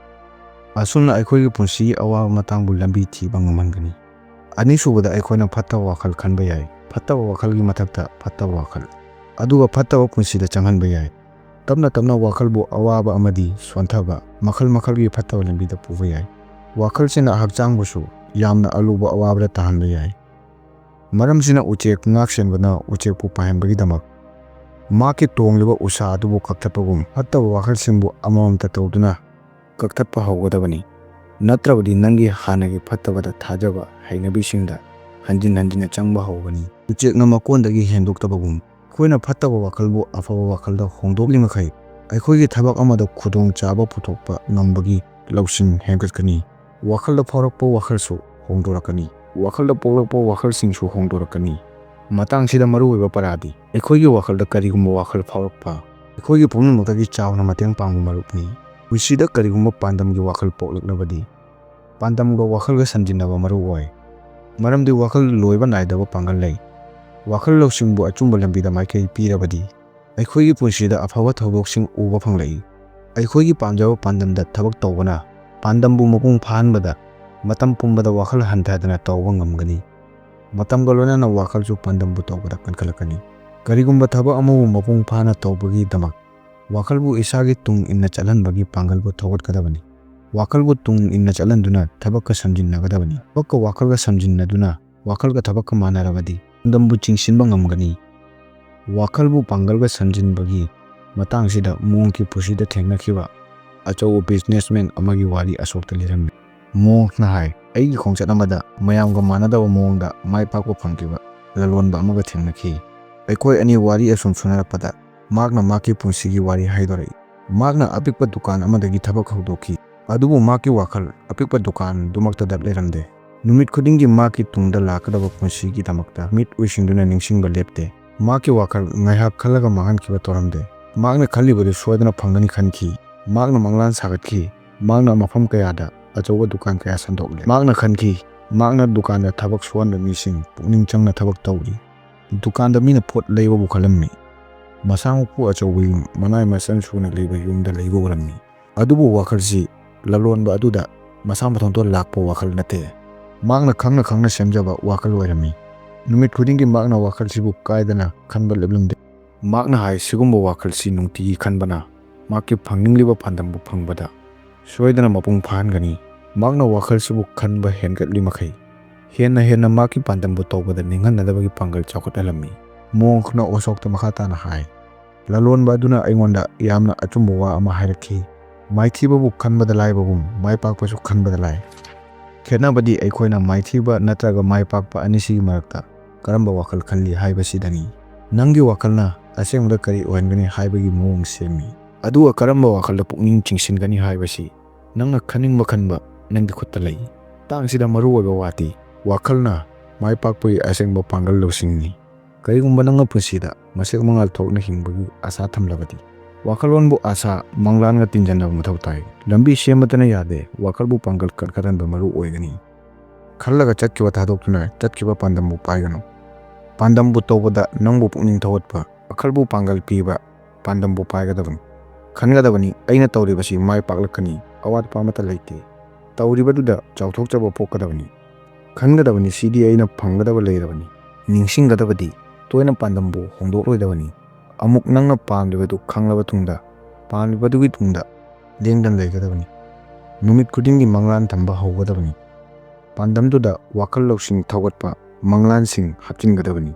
ꯑꯁꯨꯝꯅ ꯑꯩꯈꯣꯏꯒꯤ ꯄꯨꯟꯁꯤꯒꯤ ꯑꯋꯥꯕ ꯃꯇꯥꯡꯕꯨ ꯂꯝꯕꯤ ꯊꯤꯕ ꯉꯝꯍꯟꯒꯅꯤ꯫ ꯑꯅꯤꯁꯨꯕꯗ ꯑꯩꯈꯣꯏꯅ ꯐꯠꯇꯕ ꯋꯥꯈꯜ ꯈꯟꯕ ꯌꯥꯏ꯫ ꯐꯠꯇꯕ ꯋꯥꯈꯜꯒꯤ ꯃꯊꯛꯇ ꯐꯠꯇꯕ ꯋꯥꯈꯜ, ꯑꯗꯨꯒ ꯐꯠꯇꯕ ꯄꯨꯟꯁꯤꯗ ꯆꯪꯍꯟꯕ ꯌꯥꯏ꯫ ꯇꯞꯅ ꯇꯞꯅ ꯋꯥꯈꯜꯕꯨ ꯑꯋꯥꯕ ꯑꯃꯗꯤ ꯁꯣꯟꯊꯕ ꯃꯈꯜ ꯃꯈꯜꯒꯤ ꯐꯠꯇꯕ ꯂꯝꯕꯤꯗ ꯄꯨꯕ ꯌꯥꯏ꯫ ꯋꯥꯈꯜꯁꯤꯅ ꯍꯛꯆꯥꯡꯕꯨꯁꯨ ꯌꯥꯝꯅ ꯑꯂꯨꯕ ꯑꯋꯥꯕꯗ ꯇꯥꯍꯟꯕ ꯌꯥꯏ꯫ ꯃꯔꯝꯁꯤꯅ ꯎꯆꯦꯛ ꯉꯥꯛ ꯁꯦꯟꯕꯅ ꯎꯆꯦꯛꯄꯨ ꯄꯥꯏꯍꯟꯕꯒꯤꯗꯃꯛ ꯃꯍꯥꯛꯀꯤ ꯇꯣꯡꯂꯤꯕ ꯎꯁꯥ ꯑꯗꯨꯕꯨ ꯀꯛꯊꯠꯄꯒꯨꯝ ꯐꯠꯇꯕ ꯋꯥꯈꯜꯁꯤꯡꯕꯨ ꯑꯃꯃꯝꯇ ꯇꯧꯗꯨꯅ ꯀꯛꯊꯠꯄ ꯍꯧꯒꯗꯕꯅꯤ꯫ ꯅꯠꯇ꯭ꯔꯕꯗꯤ ꯅꯪꯒꯤ ꯍꯥꯟꯅꯒꯤ ꯐꯠꯇꯕꯗ ꯊꯥꯖꯕ ꯍꯩꯅꯕꯤꯁꯤꯡꯗ ꯍꯟꯖꯤꯟ ꯍꯟꯖꯤꯟꯅ ꯆꯪꯕ ꯍꯧꯒꯅꯤ꯫ ꯎꯆꯦꯛꯅ ꯃꯀꯣꯟꯗꯒꯤ ꯍꯦꯟꯗꯣꯛꯇꯕꯒꯨꯝ, ꯑꯩꯈꯣꯏꯅ ꯐꯠꯇꯕ ꯋꯥꯈꯜꯕꯨ ꯑꯐꯕ ꯋꯥꯈꯜꯗ ꯍꯣꯡꯗꯣꯛꯂꯤ ꯃꯈꯩ, ꯑꯩꯈꯣꯏꯒꯤ ꯊꯕꯛ ꯑꯃꯗ ꯈꯨꯗꯣꯡ ꯆꯥꯕ ꯄꯨꯊꯣꯛꯄ ꯉꯝꯕꯒꯤ ꯂꯧꯁꯤꯡ ꯍꯦꯟꯒꯠꯀꯅꯤ꯫ ꯋꯥꯈꯜꯗ ꯐꯥꯎꯔꯛꯄ ꯋꯥꯈꯜꯁꯨ ꯍꯣꯡꯗꯣꯔꯛꯀꯅꯤ꯫ ꯋꯥꯈꯜꯗ ꯄꯣꯛꯂꯛꯄ ꯋꯥꯈꯜꯁꯤꯡꯁꯨ ꯍꯣꯡꯗꯣꯔꯛꯀꯅꯤ꯫ ꯃꯇꯥꯡꯁꯤꯗ ꯃꯔꯨꯑꯣꯏꯕ ꯄꯔꯥꯗꯤ ꯑꯩꯈꯣꯏꯒꯤ ꯋꯥꯈꯜꯗ ꯀꯔꯤꯒꯨꯝꯕ ꯋꯥꯈꯜ ꯐꯥꯎꯔꯛꯄ, ꯑꯩꯈꯣꯏꯒꯤ ꯄꯨꯝꯅꯃꯛꯇꯒꯤ ꯆꯥꯎꯅ ꯃꯇꯦꯡ ꯄꯥꯡꯕ ꯃꯔꯨꯞꯅꯤ꯫ ꯄꯨꯟꯁꯤꯗ ꯀꯔꯤꯒꯨꯝꯕ ꯄꯥꯟꯗꯝꯒꯤ ꯋꯥꯈꯜ ꯄꯣꯛꯂꯛꯂꯕꯗꯤ, ꯄꯥꯟꯗꯝꯒ ꯋꯥꯈꯜꯒ ꯁꯝꯖꯤꯟꯅꯕ ꯃꯔꯨ ꯑꯣꯏ꯫ ꯃꯔꯝꯗꯤ ꯋꯥꯈꯜ ꯂꯣꯏꯕ ꯅꯥꯏꯗꯕ ꯄꯥꯡꯒꯜ ꯂꯩ꯫ ꯋꯥꯈꯜ ꯂꯧꯁꯤꯡꯕꯨ ꯑꯆꯨꯝꯕ ꯂꯝꯕꯤꯗ ꯃꯥꯏꯀꯩ ꯄꯤꯔꯕꯗꯤ, ꯑꯩꯈꯣꯏꯒꯤ ꯄꯨꯟꯁꯤꯗ ꯑꯐꯕ ꯊꯧꯗꯣꯛꯁꯤꯡ ꯎꯕ ꯐꯪꯂꯛꯏ꯫ ꯑꯩꯈꯣꯏꯒꯤ ꯄꯥꯝꯖꯕ ꯄꯥꯟꯗꯝꯗ ꯊꯕꯛ ꯇꯧꯕꯅ ꯄꯥꯟꯗꯝꯕꯨ ꯃꯄꯨꯡ ꯐꯥꯍꯟꯕꯗ ꯃꯇꯝ ꯄꯨꯝꯕꯗ ꯋꯥꯈꯜ ꯍꯟꯊꯗꯅ ꯇꯧꯕ ꯉꯝꯒꯅꯤ꯫ ꯃꯇꯝꯒ ꯂꯣꯏꯅꯅ ꯋꯥꯈꯜꯁꯨ ꯄꯥꯟꯗꯝꯕꯨ ꯇꯧꯕꯗ ꯀꯟꯈꯠꯂꯛꯀꯅꯤ꯫ ꯀꯔꯤꯒꯨꯝꯕ ꯊꯕꯛ ꯑꯃꯕꯨ ꯃꯄꯨꯡ ꯐꯥꯅ ꯇꯧꯕꯒꯤꯗꯃꯛ ꯋꯥꯈꯜꯕꯨ ꯏꯁꯥꯒꯤ ꯇꯨꯡ ꯏꯟꯅ ꯆꯠꯍꯟꯕꯒꯤ ꯄꯥꯡꯒꯜꯕꯨ ꯊꯧꯒꯠꯀꯗꯕꯅꯤ꯫ ꯋꯥꯈꯜꯕꯨ ꯇꯨꯡ ꯏꯟꯅ ꯆꯠꯍꯟꯗꯨꯅ ꯊꯕꯛꯀ ꯁꯝꯖꯤꯟꯅꯒꯗꯕꯅꯤ꯫ ꯊꯕꯛꯀ ꯋꯥꯈꯜꯒ ꯁꯝꯖꯤꯟꯅꯗꯨꯅ ꯋꯥꯈꯜꯒ ꯊꯕꯛꯀ ꯃꯥꯟꯅꯔꯕꯗꯤ ꯄꯥꯟꯗꯝꯕꯨ ꯆꯤꯡꯁꯤꯟꯕ ꯉꯝꯒꯅꯤ꯫ ꯋꯥꯈꯜꯕꯨ ꯄꯥꯡꯒꯜꯒ ꯁꯝꯖꯤꯟꯕꯒꯤ ꯃꯇꯥꯡꯁꯤꯗ ꯃꯣꯡꯀꯤ ꯄꯨꯟꯁꯤꯗ ꯊꯦꯡꯅꯈꯤꯕ ꯑꯆꯧꯕ ꯕꯤꯖꯤꯅꯦꯁꯃꯦꯟ ꯑꯃꯒꯤ ꯋꯥꯔꯤ ꯑꯁꯣꯛꯇ ꯂꯤꯔꯝꯃꯤ꯫ ꯃꯣꯡꯅ ꯍꯥꯏ, "ꯑꯩꯒꯤ ꯈꯣꯡꯆꯠ ꯑꯃꯗ ꯃꯌꯥꯝꯒ ꯃꯥꯟꯅꯗꯕ ꯃꯑꯣꯡꯗ ꯃꯥꯏ ꯄꯥꯛꯄ ꯐꯪꯈꯤꯕ ꯂꯂꯣꯟꯕ ꯑꯃꯒ ꯊꯦꯡꯅꯈꯤ꯫ ꯑꯩꯈꯣꯏ ꯑꯅꯤ ꯋꯥꯔꯤ ꯑꯁꯨꯝ ꯁꯨꯅꯔꯛꯄꯗ ꯃꯍꯥꯛꯅ ꯃꯍꯥꯛꯀꯤ ꯄꯨꯟꯁꯤꯒꯤ ꯋꯥꯔꯤ ꯍꯥꯏꯗꯣꯔꯛꯏ꯫ ꯃꯍꯥꯛꯅ ꯑꯄꯤꯛꯄ ꯗꯨꯀꯥꯟ ꯑꯃꯗꯒꯤ ꯊꯕꯛ ꯍꯧꯗꯣꯛꯈꯤ, ꯑꯗꯨꯕꯨ ꯃꯍꯥꯛꯀꯤ ꯋꯥꯈꯜ ꯑꯄꯤꯛꯄ ꯗꯨꯀꯥꯟꯗꯨꯃꯛꯇꯗ ꯂꯩꯔꯝꯗꯦ꯫ ꯅꯨꯃꯤꯠ ꯈꯨꯗꯤꯡꯒꯤ ꯃꯍꯥꯛꯀꯤ ꯇꯨꯡꯗ ꯂꯥꯛꯀꯗꯕ ꯄꯨꯟꯁꯤꯒꯤꯗꯃꯛꯇ ꯃꯤꯠ ꯎꯏꯁꯤꯟꯗꯨꯅ ꯅꯤꯡꯁꯤꯡꯕ ꯂꯦꯞꯇꯦ꯫ ꯃꯍꯥꯛꯀꯤ ꯋꯥꯈꯜ ꯉꯥꯏꯍꯥꯛ ꯈꯜꯂꯒ ꯃꯥꯡꯍꯟꯈꯤꯕ ꯇꯧꯔꯝꯗꯦ꯫ ꯃꯍꯥꯛꯅ ꯈꯜꯂꯤꯕꯗꯨ ꯁꯣꯏꯗꯅ ꯐꯪꯒꯅꯤ ꯈꯟꯈꯤ꯫ ꯃꯍꯥꯛꯅ ꯃꯪꯂꯥꯟ ꯁꯥꯒꯠꯈꯤ꯫ ꯃꯍꯥꯛꯅ ꯃꯐꯝ ꯀꯌꯥꯗ ꯑꯆꯧꯕ ꯗꯨꯀꯥꯟ ꯀꯌꯥ ꯁꯟꯗꯣꯛꯂꯦ꯫ ꯃꯍꯥꯛꯅ ꯈꯟꯈꯤ, ꯃꯍꯥꯛꯅ ꯗꯨꯀꯥꯟꯗ ꯊꯕꯛ ꯁꯨꯍꯟꯕ ꯃꯤꯁꯤꯡ ꯄꯨꯛꯅꯤꯡ ꯆꯪꯅ ꯊꯕꯛ ꯇꯧꯔꯤ꯫ ꯗꯨꯀꯥꯟꯗ ꯃꯤꯅ ꯄꯣꯠ ꯂꯩꯕꯕꯨ ꯈꯜꯂꯝꯃꯤ꯫ ꯃꯁꯥꯃꯛꯄꯨ ꯑꯆꯧꯕ ꯌꯨꯝ, ꯃꯅꯥꯏ ꯃꯁꯟ ꯁꯨꯅ ꯂꯩꯕ ꯌꯨꯝꯗ ꯂꯩꯕ ꯎꯔꯝꯃꯤ꯫ ꯑꯗꯨꯕꯨ ꯋꯥꯈꯜꯁꯤ ꯂꯂꯣꯟꯕ ꯑꯗꯨꯗ ꯃꯁꯥ ꯃꯊꯟꯇ ꯂꯥꯛꯄ ꯋꯥꯈꯜ ꯅꯠꯇꯦ꯫ ꯃꯍꯥꯛꯅ ꯈꯪꯅ ꯈꯪꯅ ꯁꯦꯝꯖꯕ ꯋꯥꯈꯜ ꯑꯣꯏꯔꯝꯃꯤ꯫ ꯅꯨꯃꯤꯠ ꯈꯨꯗꯤꯡꯒꯤ ꯃꯍꯥꯛꯅ ꯋꯥꯈꯜꯁꯤꯕꯨ ꯀꯥꯏꯗꯅ ꯈꯟꯕ ꯂꯦꯞꯂꯝꯗꯦ꯫ ꯃꯍꯥꯛꯅ ꯍꯥꯏ, "ꯁꯤꯒꯨꯝꯕ ꯋꯥꯈꯜꯁꯤ ꯅꯨꯡꯇꯤꯒꯤ ꯈꯟꯕꯅ ꯃꯍꯥꯛꯀꯤ ꯐꯪꯅꯤꯡꯂꯤꯕ ꯄꯥꯟꯗꯝꯕꯨ ꯐꯪꯕꯗ ꯁꯣꯏꯗꯅ ꯃꯄꯨꯡ ꯐꯥꯍꯟꯒꯅꯤ"꯫ ꯃꯍꯥꯛꯅ ꯋꯥꯈꯜꯁꯤꯕꯨ ꯈꯟꯕ ꯍꯦꯟꯒꯠꯂꯤ ꯃꯈꯩ, ꯍꯦꯟꯅ ꯍꯦꯟꯅ ꯃꯍꯥꯛꯀꯤ ꯄꯥꯟꯗꯝꯕꯨ ꯇꯧꯕꯗ ꯅꯤꯡꯍꯟꯅꯗꯕꯒꯤ ꯄꯥꯡꯒꯜ ꯆꯥꯎꯈꯠꯍꯜꯂꯝꯃꯤ꯫ ꯃꯣꯡꯈꯅ ꯑꯣꯁꯣꯛꯇ ꯃꯈꯥ ꯇꯥꯅ ꯍꯥꯏ, ꯂꯂꯣꯟꯕ ꯑꯗꯨꯅ ꯑꯩꯉꯣꯟꯗ ꯌꯥꯝꯅ ꯑꯆꯨꯝꯕ ꯋꯥ ꯑꯃ ꯍꯥꯏꯔꯛꯈꯤ꯫ "ꯃꯥꯏꯊꯤꯕꯕꯨ ꯈꯟꯕꯗ ꯂꯥꯏꯕꯒꯨꯝ, ꯃꯥꯏ ꯄꯥꯛꯄꯁꯨ ꯈꯟꯕꯗ ꯂꯥꯏ꯫ ꯈꯦꯠꯅꯕꯗꯤ ꯑꯩꯈꯣꯏꯅ ꯃꯥꯏꯊꯤꯕ ꯅꯠꯇ꯭ꯔꯒ ꯃꯥꯏ ꯄꯥꯛꯄ ꯑꯅꯤꯁꯤꯒꯤ ꯃꯔꯛꯇ ꯀꯔꯝꯕ ꯋꯥꯈꯜ ꯈꯜꯂꯤ ꯍꯥꯏꯕꯁꯤꯗꯅꯤ꯫ ꯅꯪꯒꯤ ꯋꯥꯈꯜꯅ ꯑꯁꯦꯡꯕꯗ ꯀꯔꯤ ꯑꯣꯏꯍꯟꯒꯅꯤ ꯍꯥꯏꯕꯒꯤ ꯃꯑꯣꯡ ꯁꯦꯝꯃꯤ꯫ ꯑꯗꯨꯒ ꯀꯔꯝꯕ ꯋꯥꯈꯜꯗ ꯄꯨꯛꯅꯤꯡ ꯆꯤꯡꯁꯤꯟꯒꯅꯤ ꯍꯥꯏꯕꯁꯤ ꯅꯪꯅ ꯈꯟꯅꯤꯡꯕ ꯈꯟꯕ ꯅꯪꯒꯤ ꯈꯨꯠꯇ ꯂꯩ꯫ ꯃꯇꯥꯡꯁꯤꯗ ꯃꯔꯨꯑꯣꯏꯕ ꯋꯥꯗꯤ ꯋꯥꯈꯜꯅ ꯃꯥꯏ ꯄꯥꯛꯄꯒꯤ ꯑꯁꯦꯡꯕ ꯄꯥꯡꯒꯜ ꯂꯧꯁꯤꯡꯅꯤ꯫ ꯀꯔꯤꯒꯨꯝꯕ ꯅꯪꯅ ꯄꯨꯟꯁꯤꯗ ꯃꯁꯦꯛ ꯃꯉꯥꯜ ꯊꯣꯛꯅ ꯍꯤꯡꯕꯒꯤ ꯑꯥꯁꯥ ꯊꯝꯂꯕꯗꯤ, ꯋꯥꯈꯜꯂꯣꯟꯕꯨ ꯑꯥꯁꯥ ꯃꯪꯂꯥꯟꯒ ꯇꯤꯟꯖꯟꯅꯕ ꯃꯊꯧ ꯇꯥꯏ꯫ ꯂꯝꯕꯤ ꯁꯦꯝꯕꯇꯅ ꯌꯥꯗꯦ, ꯋꯥꯈꯜꯕꯨ ꯄꯥꯡꯒꯜ ꯀꯟꯈꯠꯍꯟꯕ ꯃꯔꯨ ꯑꯣꯏꯒꯅꯤ꯫ ꯈꯜꯂꯒ ꯆꯠꯈꯤꯕ ꯊꯥꯗꯣꯛꯇꯨꯅ ꯆꯠꯈꯤꯕ ꯄꯥꯟꯗꯝꯕꯨ ꯄꯥꯏꯒꯅꯨ꯫ ꯄꯥꯟꯗꯝꯕꯨ ꯇꯧꯕꯗ ꯅꯪꯕꯨ ꯄꯨꯛꯅꯤꯡ ꯊꯧꯒꯠꯄ, ꯋꯥꯈꯜꯕꯨ ꯄꯥꯡꯒꯜ ꯄꯤꯕ ꯄꯥꯟꯗꯝꯕꯨ ꯄꯥꯏꯒꯗꯕꯅꯤ꯫ ꯈꯟꯒꯗꯕꯅꯤ, "ꯑꯩꯅ ꯇꯧꯔꯤꯕꯁꯤ ꯃꯥꯏ ꯄꯥꯛꯂꯛꯀꯅꯤ, ꯑꯋꯥꯠꯄ ꯑꯃꯠꯇ ꯂꯩꯇꯦ"꯫ ꯇꯧꯔꯤꯕꯗꯨꯗ ꯆꯥꯎꯊꯣꯛꯆꯕ ꯄꯣꯛꯀꯗꯕꯅꯤ꯫ ꯈꯟꯒꯗꯕꯅꯤ, "ꯁꯤꯗꯤ ꯑꯩꯅ ꯐꯪꯒꯗꯕ ꯂꯩꯔꯕꯅꯤ"꯫ ꯅꯤꯡꯁꯤꯡꯒꯗꯕꯗꯤ, ꯇꯣꯏꯅ ꯄꯥꯟꯗꯝꯕꯨ ꯍꯣꯡꯗꯣꯛꯂꯣꯏꯗꯕꯅꯤ꯫ ꯑꯃꯨꯛ ꯅꯪꯅ ꯄꯥꯝꯂꯤꯕꯗꯨ ꯈꯪꯂꯕ ꯇꯨꯡꯗ, ꯄꯥꯝꯂꯤꯕꯗꯨꯒꯤ ꯇꯨꯡꯗ ꯂꯦꯡꯗꯅ ꯂꯩꯒꯗꯕꯅꯤ꯫ ꯅꯨꯃꯤꯠ ꯈꯨꯗꯤꯡꯒꯤ ꯃꯪꯂꯥꯟ ꯊꯝꯕ ꯍꯧꯒꯗꯕꯅꯤ꯫ ꯄꯥꯟꯗꯝꯗꯨꯗ ꯋꯥꯈꯜ ꯂꯧꯁꯤꯡ ꯊꯧꯒꯠꯄ ꯃꯪꯂꯥꯟꯁꯤꯡ ꯍꯥꯞꯆꯤꯟꯒꯗꯕꯅꯤ꯫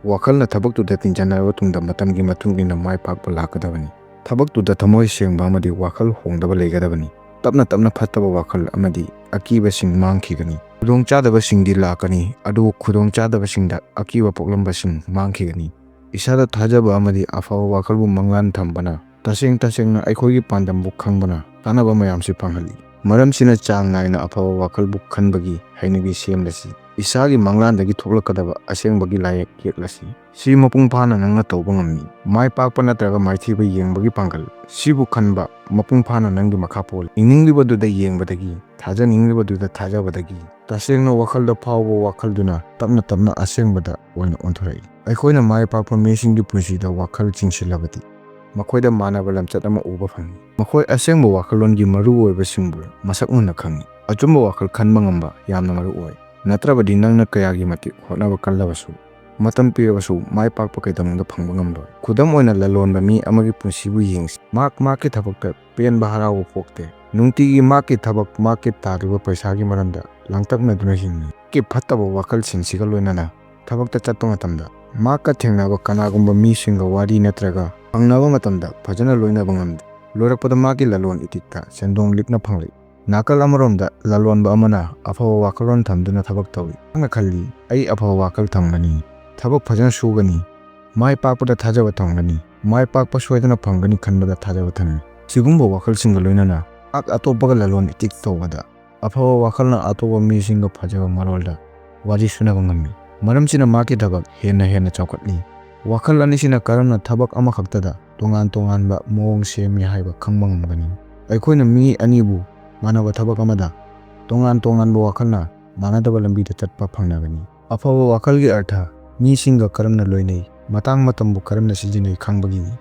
ꯋꯥꯈꯜꯅ ꯊꯕꯛꯇꯨꯗ ꯇꯤꯟꯖꯟꯅꯔꯕ ꯇꯨꯡꯗ ꯃꯇꯝꯒꯤ ꯃꯇꯨꯡ ꯏꯟꯅ ꯃꯥꯏ ꯄꯥꯛꯄ ꯂꯥꯛꯀꯗꯕꯅꯤ꯫ ꯊꯕꯛꯇꯨꯗ ꯊꯃꯣꯏ ꯁꯦꯡꯕ ꯑꯃꯗꯤ ꯋꯥꯈꯜ ꯍꯣꯡꯗꯕ ꯂꯩꯒꯗꯕꯅꯤ꯫ ꯇꯞꯅ ꯇꯞꯅ ꯐꯠꯇꯕ ꯋꯥꯈꯜ ꯑꯃꯗꯤ ꯑꯀꯤꯕꯁꯤꯡ ꯃꯥꯡꯈꯤꯒꯅꯤ꯫ ꯈꯨꯗꯣꯡꯆꯥꯗꯕꯁꯤꯡꯗꯤ ꯂꯥꯛꯀꯅꯤ, ꯑꯗꯨꯕꯨ ꯈꯨꯗꯣꯡꯆꯥꯗꯕꯁꯤꯡꯗ ꯑꯀꯤꯕ ꯄꯣꯛꯂꯝꯕꯁꯤꯡ ꯃꯥꯡꯈꯤꯒꯅꯤ꯫ ꯏꯁꯥꯗ ꯊꯥꯖꯕ ꯑꯃꯗꯤ ꯑꯐꯕ ꯋꯥꯈꯜꯕꯨ ꯃꯪꯂꯥꯟ ꯊꯝꯕꯅ, ꯇꯁꯦꯡ ꯇꯁꯦꯡꯅ ꯑꯩꯈꯣꯏꯒꯤ ꯄꯥꯟꯗꯝꯕꯨ ꯈꯪꯕꯅ, ꯀꯥꯟꯅꯕ ꯃꯌꯥꯝꯁꯤ ꯐꯪꯍꯜꯂꯤ꯫ ꯃꯔꯝꯁꯤꯅ ꯆꯥꯡ ꯅꯥꯏꯅ ꯑꯐꯕ ꯋꯥꯈꯜꯕꯨ ꯈꯟꯕꯒꯤ ꯍꯩꯅꯕꯤ ꯁꯦꯝꯂꯁꯤ꯫ ꯏꯁꯥꯒꯤ ꯃꯪꯂꯥꯟꯗꯒꯤ ꯊꯣꯛꯂꯛꯀꯗꯕ ꯑꯁꯦꯡꯕꯒꯤ ꯂꯥꯏꯌꯦꯛ ꯌꯦꯛꯂꯁꯤ꯫ ꯁꯤ ꯃꯄꯨꯡ ꯐꯥꯅ ꯅꯪꯅ ꯇꯧꯕ ꯉꯝꯃꯤ꯫ ꯃꯥꯏ ꯄꯥꯛꯄ ꯅꯠꯇ꯭ꯔꯒ ꯃꯥꯏꯊꯤꯕ ꯌꯦꯡꯕꯒꯤ ꯄꯥꯡꯒꯜ, ꯁꯤꯕꯨ ꯈꯟꯕ ꯃꯄꯨꯡ ꯐꯥꯅ ꯅꯪꯒꯤ ꯃꯈꯥ ꯄꯣꯜꯂꯤ꯫ ꯏꯅꯤꯡꯂꯤꯕꯗꯨꯗ ꯌꯦꯡꯕꯗꯒꯤ, ꯊꯥꯖꯅꯤꯡꯂꯤꯕꯗꯨꯗ ꯊꯥꯖꯕꯗꯒꯤ, ꯇꯁꯦꯡꯅ ꯋꯥꯈꯜꯗ ꯐꯥꯎꯕ ꯋꯥꯈꯜꯗꯨꯅ ꯇꯞꯅ ꯇꯞꯅ ꯑꯁꯦꯡꯕꯗ ꯑꯣꯏꯅ ꯑꯣꯟꯊꯣꯔꯛꯏ꯫ ꯑꯩꯈꯣꯏꯅ ꯃꯥꯏ ꯄꯥꯛꯄ ꯃꯤꯁꯤꯡꯒꯤ ꯄꯨꯟꯁꯤꯗ ꯋꯥꯈꯜ ꯆꯤꯡꯁꯤꯜꯂꯕꯗꯤ, ꯃꯈꯣꯏꯗ ꯃꯥꯟꯅꯕ ꯂꯝꯆꯠ ꯑꯃ ꯎꯕ ꯐꯪꯏ꯫ ꯃꯈꯣꯏ ꯑꯁꯦꯡꯕ ꯋꯥꯈꯜꯂꯣꯟꯒꯤ ꯃꯔꯨꯑꯣꯏꯕꯁꯤꯡꯕꯨ ꯃꯁꯛ ꯃꯨꯟꯅ ꯈꯪꯏ꯫ ꯑꯆꯨꯝꯕ ꯋꯥꯈꯜ ꯈꯟꯕ ꯉꯝꯕ ꯌꯥꯝꯅ ꯃꯔꯨ ꯑꯣꯏ꯫ ꯅꯠꯇ꯭ꯔꯕꯗꯤ ꯅꯪꯅ ꯀꯌꯥꯒꯤ ꯃꯇꯤꯛ ꯍꯣꯠꯅꯕ ꯀꯜꯂꯕꯁꯨ, ꯃꯇꯝ ꯄꯤꯔꯕꯁꯨ ꯃꯥꯏ ꯄꯥꯛꯄ ꯀꯩꯗꯧꯅꯨꯡꯗ ꯐꯪꯕ ꯉꯝꯂꯣꯏ꯫ ꯈꯨꯗꯝ ꯑꯣꯏꯅ ꯂꯂꯣꯟꯕ ꯃꯤ ꯑꯃꯒꯤ ꯄꯨꯟꯁꯤꯕꯨ ꯌꯦꯡꯁꯤ꯫ ꯃꯍꯥꯛ ꯃꯍꯥꯛꯀꯤ ꯊꯕꯛꯇ ꯄꯦꯟꯕ ꯍꯔꯥꯎꯕ ꯄꯣꯛꯇꯦ꯫ ꯅꯨꯡꯇꯤꯒꯤ ꯃꯍꯥꯛꯀꯤ ꯊꯕꯛ, ꯃꯍꯥꯛꯀꯤ ꯇꯥꯜꯂꯤꯕ ꯄꯩꯁꯥꯒꯤ ꯃꯔꯝꯗ ꯂꯥꯡꯇꯛꯅꯗꯨꯅ ꯍꯤꯡꯏ꯫ ꯃꯍꯥꯛꯀꯤ ꯐꯠꯇꯕ ꯋꯥꯈꯜꯁꯤꯡꯁꯤꯒ ꯂꯣꯏꯅꯅ ꯊꯕꯛꯇ ꯆꯠꯄ ꯃꯇꯝꯗ ꯃꯍꯥꯛꯀ ꯊꯦꯡꯅꯕ ꯀꯅꯥꯒꯨꯝꯕ ꯃꯤꯁꯤꯡꯒ ꯋꯥꯔꯤ ꯅꯠꯇ꯭ꯔꯒ ꯍꯪꯅꯕ ꯃꯇꯝꯗ ꯐꯖꯅ ꯂꯣꯏꯅꯕ ꯉꯝꯗꯦ꯫ ꯂꯣꯏꯔꯛꯄꯗ ꯃꯍꯥꯛꯀꯤ ꯂꯂꯣꯟ ꯏꯇꯤꯛꯇ ꯁꯦꯟꯗꯣꯡ ꯂꯤꯛꯅ ꯐꯪꯂꯛꯏ꯫ ꯅꯥꯀꯜ ꯑꯃꯔꯣꯝꯗ ꯂꯂꯣꯟꯕ ꯑꯃꯅ ꯑꯐꯕ ꯋꯥꯈꯜꯂꯣꯟ ꯊꯝꯗꯨꯅ ꯊꯕꯛ ꯇꯧꯏ꯫ ꯃꯍꯥꯛꯅ ꯈꯜꯂꯤ, "ꯑꯩ ꯑꯐꯕ ꯋꯥꯈꯜ ꯊꯝꯒꯅꯤ, ꯊꯕꯛ ꯐꯖꯅ ꯁꯨꯒꯅꯤ, ꯃꯥꯏ ꯄꯥꯛꯄꯗ ꯊꯥꯖꯕ ꯊꯝꯒꯅꯤ, ꯃꯥꯏ ꯄꯥꯛꯄ ꯁꯣꯏꯗꯅ ꯐꯪꯒꯅꯤ" ꯈꯟꯕꯗ ꯊꯥꯖꯕ ꯊꯝꯃꯤ꯫ ꯁꯤꯒꯨꯝꯕ ꯋꯥꯈꯜꯁꯤꯡꯒ ꯂꯣꯏꯅꯅ ꯃꯍꯥꯛ ꯑꯇꯣꯞꯄꯒ ꯂꯂꯣꯟ ꯏꯇꯤꯛ ꯇꯧꯕꯗ ꯑꯐꯕ ꯋꯥꯈꯜꯅ ꯑꯇꯣꯞꯄ ꯃꯤꯁꯤꯡꯒ ꯐꯖꯕ ꯃꯔꯣꯜꯗ ꯋꯥꯔꯤ ꯁꯨꯅꯕ ꯉꯝꯃꯤ꯫ ꯃꯔꯝꯁꯤꯅ ꯃꯍꯥꯛꯀꯤ ꯊꯕꯛ ꯍꯦꯟꯅ ꯍꯦꯟꯅ ꯆꯥꯎꯈꯠꯂꯤ꯫ ꯋꯥꯈꯜ ꯑꯅꯤꯁꯤꯅ ꯀꯔꯝꯅ ꯊꯕꯛ ꯑꯃꯈꯛꯇꯗ ꯇꯣꯉꯥꯟ ꯇꯣꯉꯥꯟꯕ ꯃꯑꯣꯡ ꯁꯦꯝꯃꯤ ꯍꯥꯏꯕ ꯈꯪꯕ ꯉꯝꯒꯅꯤ? ꯑꯩꯈꯣꯏꯅ ꯃꯤ ꯑꯅꯤꯕꯨ ꯃꯥꯟꯅꯕ ꯊꯕꯛ ꯑꯃꯗ ꯇꯣꯉꯥꯟ ꯇꯣꯉꯥꯟꯕ ꯋꯥꯈꯜꯅ ꯃꯥꯟꯅꯗꯕ ꯂꯝꯕꯤꯗ ꯆꯠꯄ ꯐꯪꯅꯒꯅꯤ꯫ ꯑꯐꯕ ꯋꯥꯈꯜꯒꯤ ꯑꯔꯊ ꯃꯤꯁꯤꯡꯒ ꯀꯔꯝꯅ ꯂꯣꯏꯅꯩ, ꯃꯇꯥꯡ ꯃꯇꯝꯕꯨ ꯀꯔꯝꯅ ꯁꯤꯖꯤꯟꯅꯩ ꯈꯪꯕꯒꯤꯅꯤ꯫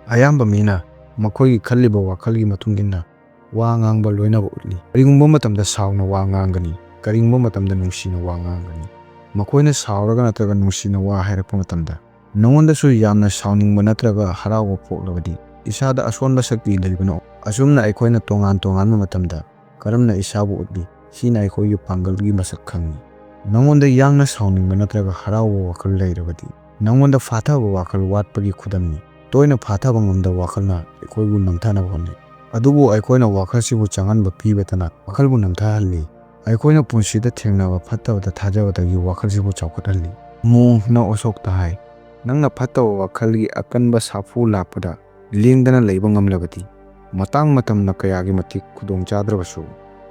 ꯑꯌꯥꯝꯕ ꯃꯤꯅ ꯃꯈꯣꯏꯒꯤ ꯈꯜꯂꯤꯕ ꯋꯥꯈꯜꯒꯤ ꯃꯇꯨꯡ ꯏꯟꯅ ꯋꯥ ꯉꯥꯡꯕ ꯂꯣꯏꯅꯕ ꯎꯠꯂꯤ꯫ ꯀꯔꯤꯒꯨꯝꯕ ꯃꯇꯝꯗ ꯁꯥꯎꯅ ꯋꯥ ꯉꯥꯡꯒꯅꯤ, ꯀꯔꯤꯒꯨꯝꯕ ꯃꯇꯝꯗ ꯅꯨꯡꯁꯤꯅ ꯋꯥ ꯉꯥꯡꯒꯅꯤ꯫ ꯃꯈꯣꯏꯅ ꯁꯥꯎꯔꯒ ꯅꯠꯇ꯭ꯔꯒ ꯅꯨꯡꯁꯤꯅ ꯋꯥ ꯍꯥꯏꯔꯛꯄ ꯃꯇꯝꯗ ꯅꯉꯣꯟꯗꯁꯨ ꯌꯥꯝꯅ ꯁꯥꯎꯅꯤꯡꯕ ꯅꯠꯇ꯭ꯔꯒ ꯍꯔꯥꯎꯕ ꯄꯣꯛꯂꯕꯗꯤ, ꯏꯁꯥꯗ ꯑꯁꯣꯟꯕ ꯁꯛꯇꯤ ꯂꯩꯕꯅ ꯑꯁꯨꯝꯅ ꯑꯩꯈꯣꯏꯅ ꯇꯣꯉꯥꯟ ꯇꯣꯉꯥꯟꯕ ꯃꯇꯝꯗ ꯀꯔꯝꯅ ꯏꯁꯥꯕꯨ ꯎꯠꯂꯤ, ꯁꯤꯅ ꯑꯩꯈꯣꯏꯒꯤ ꯄꯥꯡꯒꯜꯒꯤ ꯃꯁꯛ ꯈꯪꯏ꯫ ꯅꯉꯣꯟꯗ ꯌꯥꯡꯅ ꯁꯥꯎꯅꯤꯡꯕ ꯅꯠꯇ꯭ꯔꯒ ꯍꯔꯥꯎꯕ ꯋꯥꯈꯜ ꯂꯩꯔꯕꯗꯤ, ꯅꯉꯣꯟꯗ ꯐꯥꯊꯕ ꯋꯥꯈꯜ ꯋꯥꯠꯄꯒꯤ ꯈꯨꯗꯝꯅꯤ꯫ ꯇꯣꯏꯅ ꯐꯥꯊꯕ ꯉꯝꯗꯕ ꯋꯥꯈꯜꯅ ꯑꯩꯈꯣꯏꯕꯨ ꯅꯝꯊꯅꯕ ꯍꯣꯠꯅꯩ, ꯑꯗꯨꯕꯨ ꯑꯩꯈꯣꯏꯅ ꯋꯥꯈꯜꯁꯤꯕꯨ ꯆꯪꯍꯟꯕ ꯄꯤꯕꯇꯅ ꯋꯥꯈꯜꯕꯨ ꯅꯝꯊꯍꯜꯂꯤ꯫ ꯑꯩꯈꯣꯏꯅ ꯄꯨꯟꯁꯤꯗ ꯊꯦꯡꯅꯕ ꯐꯠꯇꯕꯗ ꯊꯥꯖꯕꯗꯒꯤ ꯋꯥꯈꯜꯁꯤꯕꯨ ꯆꯥꯎꯈꯠꯍꯜꯂꯤ꯫ ꯃꯣꯡꯅ ꯑꯣꯁꯣꯛꯇ ꯍꯥꯏ, "ꯅꯪꯅ ꯐꯠꯇꯕ ꯋꯥꯈꯜꯒꯤ ꯑꯀꯟꯕ ꯁꯥꯐꯨ ꯂꯥꯛꯄꯗ ꯂꯦꯡꯗꯅ ꯂꯩꯕ ꯉꯝꯂꯕꯗꯤ, ꯃꯇꯥꯡ ꯃꯇꯝꯅ ꯀꯌꯥꯒꯤ ꯃꯇꯤꯛ ꯈꯨꯗꯣꯡ ꯆꯥꯗ꯭ꯔꯕꯁꯨ,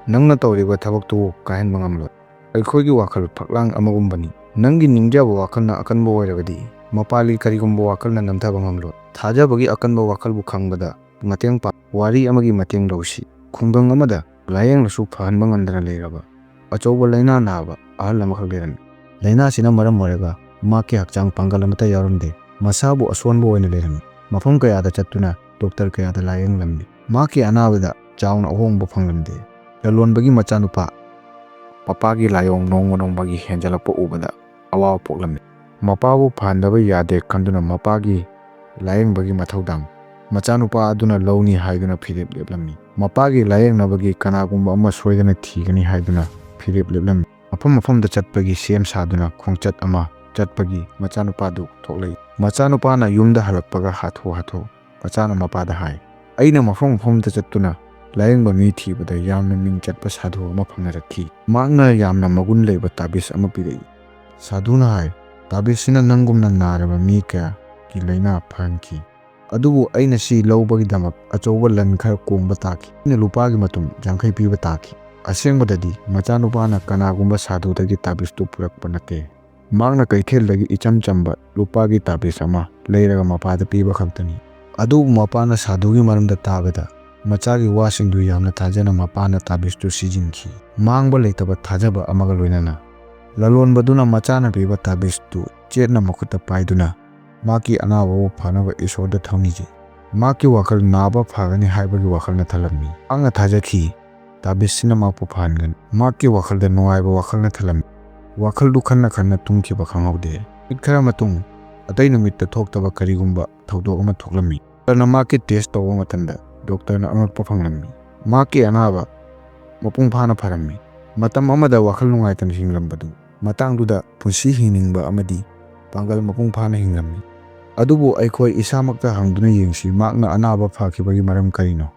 ꯅꯪꯅ ꯇꯧꯔꯤꯕ ꯊꯕꯛꯇꯨꯕꯨ ꯀꯥꯏꯍꯟꯕ ꯉꯝꯂꯣꯏ꯫ ꯑꯩꯈꯣꯏꯒꯤ ꯋꯥꯈꯜ ꯐꯛꯂꯥꯡ ꯑꯃꯒꯨꯝꯕꯅꯤ꯫ ꯅꯪꯒꯤ ꯅꯤꯡꯖꯕ ꯋꯥꯈꯜꯅ ꯑꯀꯟꯕ ꯑꯣꯏꯔꯕꯗꯤ, ꯃꯄꯥꯜꯒꯤ ꯀꯔꯤꯒꯨꯝꯕ ꯋꯥꯈꯜꯅ ꯅꯝꯊꯕ ꯉꯝꯂꯣꯏ꯫ ꯊꯥꯖꯕꯒꯤ ꯑꯀꯟꯕ ꯋꯥꯈꯜꯕꯨ ꯈꯪꯕꯗ ꯃꯇꯦꯡ ꯄꯥꯡ꯫ ꯋꯥꯔꯤ ꯑꯃꯒꯤ ꯃꯇꯦꯡ ꯂꯧꯁꯤ꯫ ꯈꯨꯡꯒꯪ ꯑꯃꯗ ꯂꯥꯌꯦꯡꯂꯁꯨ ꯐꯍꯟꯕ ꯉꯝꯗꯅ ꯂꯩꯔꯕ ꯑꯆꯧꯕ ꯂꯥꯏꯅꯥ ꯅꯥꯕ ꯑꯍꯜ ꯑꯃꯈꯛ ꯂꯩꯔꯝꯃꯤ꯫ ꯂꯥꯏꯅꯥꯁꯤꯅ ꯃꯔꯝ ꯑꯣꯏꯔꯒ ꯃꯍꯥꯛꯀꯤ ꯍꯛꯆꯥꯡ ꯄꯥꯡꯒꯜ ꯑꯃꯠꯇ ꯌꯥꯎꯔꯝꯗꯦ꯫ ꯃꯁꯥꯕꯨ ꯑꯁꯣꯟꯕ ꯑꯣꯏꯅ ꯂꯩꯔꯝꯃꯤ꯫ ꯃꯐꯝ ꯀꯌꯥꯗ ꯆꯠꯇꯨꯅ ꯗꯣꯛꯇꯔ ꯀꯌꯥꯗ ꯂꯥꯌꯦꯡꯂꯝꯃꯤ꯫ ꯃꯍꯥꯛꯀꯤ ꯑꯅꯥꯕꯗ ꯆꯥꯎꯅ ꯑꯍꯣꯡꯕ ꯐꯪꯂꯝꯗꯦ꯫ ꯂꯂꯣꯟꯕꯒꯤ ꯃꯆꯥꯅꯨꯄꯥ ꯃꯄꯥꯒꯤ ꯂꯥꯏꯑꯣꯡ ꯅꯣꯡꯃ ꯅꯣꯡꯃꯒꯤ ꯍꯦꯟꯖꯂꯛꯄ ꯎꯕꯗ ꯑꯋꯥꯕ ꯄꯣꯛꯂꯝꯃꯤ꯫ ꯃꯄꯥꯕꯨ ꯐꯍꯟꯗꯕ ꯌꯥꯗꯦ ꯈꯟꯗꯨꯅ ꯃꯄꯥꯒꯤ ꯂꯥꯌꯦꯡꯕꯒꯤ ꯃꯊꯧꯗꯥꯡ ꯃꯆꯥꯅꯨꯄꯥ ꯑꯗꯨꯅ ꯂꯧꯅꯤ ꯍꯥꯏꯗꯨꯅ ꯐꯤꯔꯦꯞ ꯂꯦꯞꯂꯝꯃꯤ꯫ ꯃꯄꯥꯒꯤ ꯂꯥꯌꯦꯡꯅꯕꯒꯤ ꯀꯅꯥꯒꯨꯝꯕ ꯑꯃ ꯁꯣꯏꯗꯅ ꯊꯤꯒꯅꯤ ꯍꯥꯏꯗꯨꯅ ꯐꯤꯔꯦꯞ ꯂꯦꯞꯂꯝꯃꯤ꯫ ꯃꯐꯝ ꯃꯐꯝꯗ ꯆꯠꯄꯒꯤ ꯁꯦꯝ ꯁꯥꯗꯨꯅ ꯈꯣꯡꯆꯠ ꯑꯃ ꯆꯠꯄꯒꯤ ꯃꯆꯥꯅꯨꯄꯥꯗꯨ ꯊꯣꯛꯂꯛꯏ꯫ ꯃꯆꯥꯅꯨꯄꯥꯅ ꯌꯨꯝꯗ ꯍꯜꯂꯛꯄꯒ ꯍꯥꯊꯨ ꯍꯥꯊꯨ ꯃꯆꯥꯅ ꯃꯄꯥꯗ ꯍꯥꯏ, "ꯑꯩꯅ ꯃꯐꯝ ꯃꯐꯝꯗ ꯆꯠꯇꯨꯅ ꯂꯥꯌꯦꯡꯕ ꯃꯤ ꯊꯤꯕꯗ ꯌꯥꯝꯅ ꯃꯤꯡ ꯆꯠꯄ ꯁꯥꯙꯨ ꯑꯃ ꯐꯪꯅꯔꯛꯈꯤ꯫ ꯃꯍꯥꯛꯅ ꯌꯥꯝꯅ ꯃꯒꯨꯟ ꯂꯩꯕ ꯇꯥꯕꯤꯁ ꯑꯃ ꯄꯤꯔꯛꯏ"꯫ ꯁꯥꯙꯨꯅ ꯍꯥꯏ, "ꯇꯥꯕꯤꯁꯁꯤꯅ ꯅꯪꯒꯨꯝꯅ ꯅꯥꯔꯕ ꯃꯤ ꯀꯌꯥꯒꯤ ꯂꯥꯏꯅꯥ ꯐꯍꯟꯈꯤ꯫ ꯑꯗꯨꯕꯨ ꯑꯩꯅ ꯁꯤ ꯂꯧꯕꯒꯤꯗꯃꯛ ꯑꯆꯧꯕ ꯂꯟ ꯈꯔ ꯀꯣꯡꯕ ꯇꯥꯈꯤ꯫ ꯑꯩꯅ ꯂꯨꯄꯥꯒꯤ ꯃꯇꯨꯝ ꯌꯥꯡꯈꯩ ꯄꯤꯕ ꯇꯥꯈꯤ"꯫ ꯑꯁꯦꯡꯕꯗꯗꯤ ꯃꯆꯥꯅꯨꯄꯥꯅ ꯀꯅꯥꯒꯨꯝꯕ ꯁꯥꯙꯨꯗꯒꯤ ꯇꯥꯕꯤꯁꯇꯨ ꯄꯨꯔꯛꯄ ꯅꯠꯇꯦ꯫ ꯃꯍꯥꯛꯅ ꯀꯩꯊꯦꯜꯗꯒꯤ ꯏꯆꯝ ꯆꯝꯕ ꯂꯨꯄꯥꯒꯤ ꯇꯥꯕꯤꯁ ꯑꯃ ꯂꯩꯔꯒ ꯃꯄꯥꯗ ꯄꯤꯕ ꯈꯛꯇꯅꯤ꯫ ꯑꯗꯨꯕꯨ ꯃꯄꯥꯅ ꯁꯥꯙꯨꯒꯤ ꯃꯔꯝꯗ ꯇꯥꯕꯗ ꯃꯆꯥꯒꯤ ꯋꯥꯁꯤꯡꯗꯨ ꯌꯥꯝꯅ ꯊꯥꯖꯅ ꯃꯄꯥꯅ ꯇꯥꯕꯤꯁꯇꯨ ꯁꯤꯖꯤꯟꯈꯤ꯫ ꯃꯥꯡꯕ ꯂꯩꯇꯕ ꯊꯥꯖꯕ ꯑꯃꯒ ꯂꯣꯏꯅꯅ ꯂꯂꯣꯟꯕꯗꯨꯅ ꯃꯆꯥꯅ ꯄꯤꯕ ꯇꯥꯕꯤꯁꯇꯨ ꯆꯦꯠꯅ ꯃꯈꯨꯠꯇ ꯄꯥꯏꯗꯨꯅ ꯃꯍꯥꯛꯀꯤ ꯑꯅꯥꯕꯕꯨ ꯐꯅꯕ ꯏꯁꯣꯔꯗ ꯊꯧꯅꯤꯖꯩ꯫ ꯃꯍꯥꯛꯀꯤ ꯋꯥꯈꯜ ꯅꯥꯕ ꯐꯒꯅꯤ ꯍꯥꯏꯕꯒꯤ ꯋꯥꯈꯜꯅ ꯊꯜꯂꯝꯃꯤ꯫ ꯃꯍꯥꯛꯅ ꯊꯥꯖꯈꯤ, ꯇꯥꯕꯤꯁꯁꯤꯅ ꯃꯍꯥꯛꯄꯨ ꯐꯍꯟꯒꯅꯤ꯫ ꯃꯍꯥꯛꯀꯤ ꯋꯥꯈꯜꯗ ꯅꯨꯡꯉꯥꯏꯕ ꯋꯥꯈꯜꯅ ꯊꯜꯂꯝꯃꯤ꯫ ꯋꯥꯈꯜꯗꯨ ꯈꯟꯅ ꯈꯟꯅ ꯇꯨꯝꯈꯤꯕ ꯈꯪꯍꯧꯗꯦ꯫ ꯅꯨꯃꯤꯠ ꯈꯔ ꯃꯇꯨꯡ, ꯑꯇꯩ ꯅꯨꯃꯤꯠꯇ ꯊꯣꯛꯇꯕ ꯀꯔꯤꯒꯨꯝꯕ ꯊꯧꯗꯣꯛ ꯑꯃ ꯊꯣꯛꯂꯝꯃꯤ꯫ ꯗꯣꯛꯇꯔꯅ ꯃꯍꯥꯛꯀꯤ ꯇꯦꯁ ꯇꯧꯕ ꯃꯇꯝꯗ ꯗꯣꯛꯇꯔꯅ ꯑꯉꯛꯄ ꯐꯪꯂꯝꯃꯤ꯫ ꯃꯍꯥꯛꯀꯤ ꯑꯅꯥꯕ ꯃꯄꯨꯡ ꯐꯥꯅ ꯐꯔꯝꯃꯤ꯫ ꯃꯇꯝ ꯑꯃꯗ ꯋꯥꯈꯜ ꯅꯨꯡꯉꯥꯏꯇꯅ ꯍꯤꯡꯂꯝꯕꯗꯨ ꯃꯇꯥꯡꯗꯨꯗ ꯄꯨꯟꯁꯤ ꯍꯤꯡꯅꯤꯡꯕ ꯑꯃꯗꯤ ꯄꯥꯡꯒꯜ ꯃꯄꯨꯡ ꯐꯥꯅ ꯍꯤꯡꯂꯝꯃꯤ꯫ ꯑꯗꯨꯕꯨ ꯑꯩꯈꯣꯏ ꯏꯁꯥꯃꯛꯇ ꯍꯪꯗꯨꯅ ꯌꯦꯡꯁꯤ, ꯃꯍꯥꯛꯅ ꯑꯅꯥꯕ ꯐꯈꯤꯕꯒꯤ ꯃꯔꯝ ꯀꯔꯤꯅꯣ?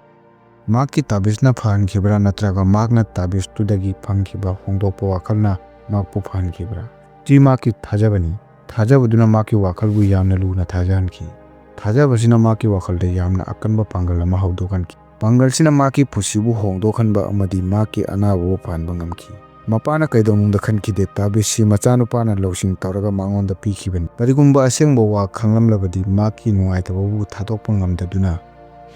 ꯃꯍꯥꯛꯀꯤ ꯇꯥꯕꯤꯁꯅ ꯐꯍꯟꯈꯤꯕ꯭ꯔꯥ, ꯅꯠꯇ꯭ꯔꯒ ꯃꯍꯥꯛꯅ ꯇꯥꯕꯤꯁꯇꯨꯗꯒꯤ ꯐꯪꯈꯤꯕ ꯍꯣꯡꯗꯣꯛꯄ ꯋꯥꯈꯜꯅ ꯃꯍꯥꯛꯄꯨ ꯐꯍꯟꯈꯤꯕ꯭ꯔꯥ? ꯁꯤ ꯃꯍꯥꯛꯀꯤ ꯊꯥꯖꯕꯅꯤ꯫ ꯊꯥꯖꯕꯗꯨꯅ ꯃꯍꯥꯛꯀꯤ ꯋꯥꯈꯜꯕꯨ ꯌꯥꯝꯅ ꯂꯨꯅ ꯊꯥꯖꯍꯟꯈꯤ꯫ ꯊꯥꯖꯕꯁꯤꯅ ꯃꯍꯥꯛꯀꯤ ꯋꯥꯈꯜꯗ ꯌꯥꯝꯅ ꯑꯀꯟꯕ ꯄꯥꯡꯒꯜ ꯑꯃ ꯍꯧꯗꯣꯛꯍꯟꯈꯤ꯫ ꯄꯥꯡꯒꯜꯁꯤꯅ ꯃꯍꯥꯛꯀꯤ ꯄꯨꯟꯁꯤꯕꯨ ꯍꯣꯡꯗꯣꯛꯍꯟꯕ ꯑꯃꯗꯤ ꯃꯍꯥꯛꯀꯤ ꯑꯅꯥꯕꯕꯨ ꯐꯍꯟꯕ ꯉꯝꯈꯤ꯫ ꯃꯄꯥꯅ ꯀꯩꯗꯧꯅꯨꯡꯗ ꯈꯟꯈꯤꯗꯦ, ꯇꯥꯕꯤꯁꯁꯤ ꯃꯆꯥꯅꯨꯄꯥꯅ ꯂꯧꯁꯤꯡ ꯇꯧꯔꯒ ꯃꯉꯣꯟꯗ ꯄꯤꯈꯤꯕꯅꯤ꯫ ꯀꯔꯤꯒꯨꯝꯕ ꯑꯁꯦꯡꯕ ꯋꯥ ꯈꯪꯂꯝꯂꯕꯗꯤ ꯃꯍꯥꯛꯀꯤ ꯅꯨꯡꯉꯥꯏꯇꯕꯕꯨ ꯊꯥꯗꯣꯛꯄ ꯉꯝꯗꯗꯨꯅ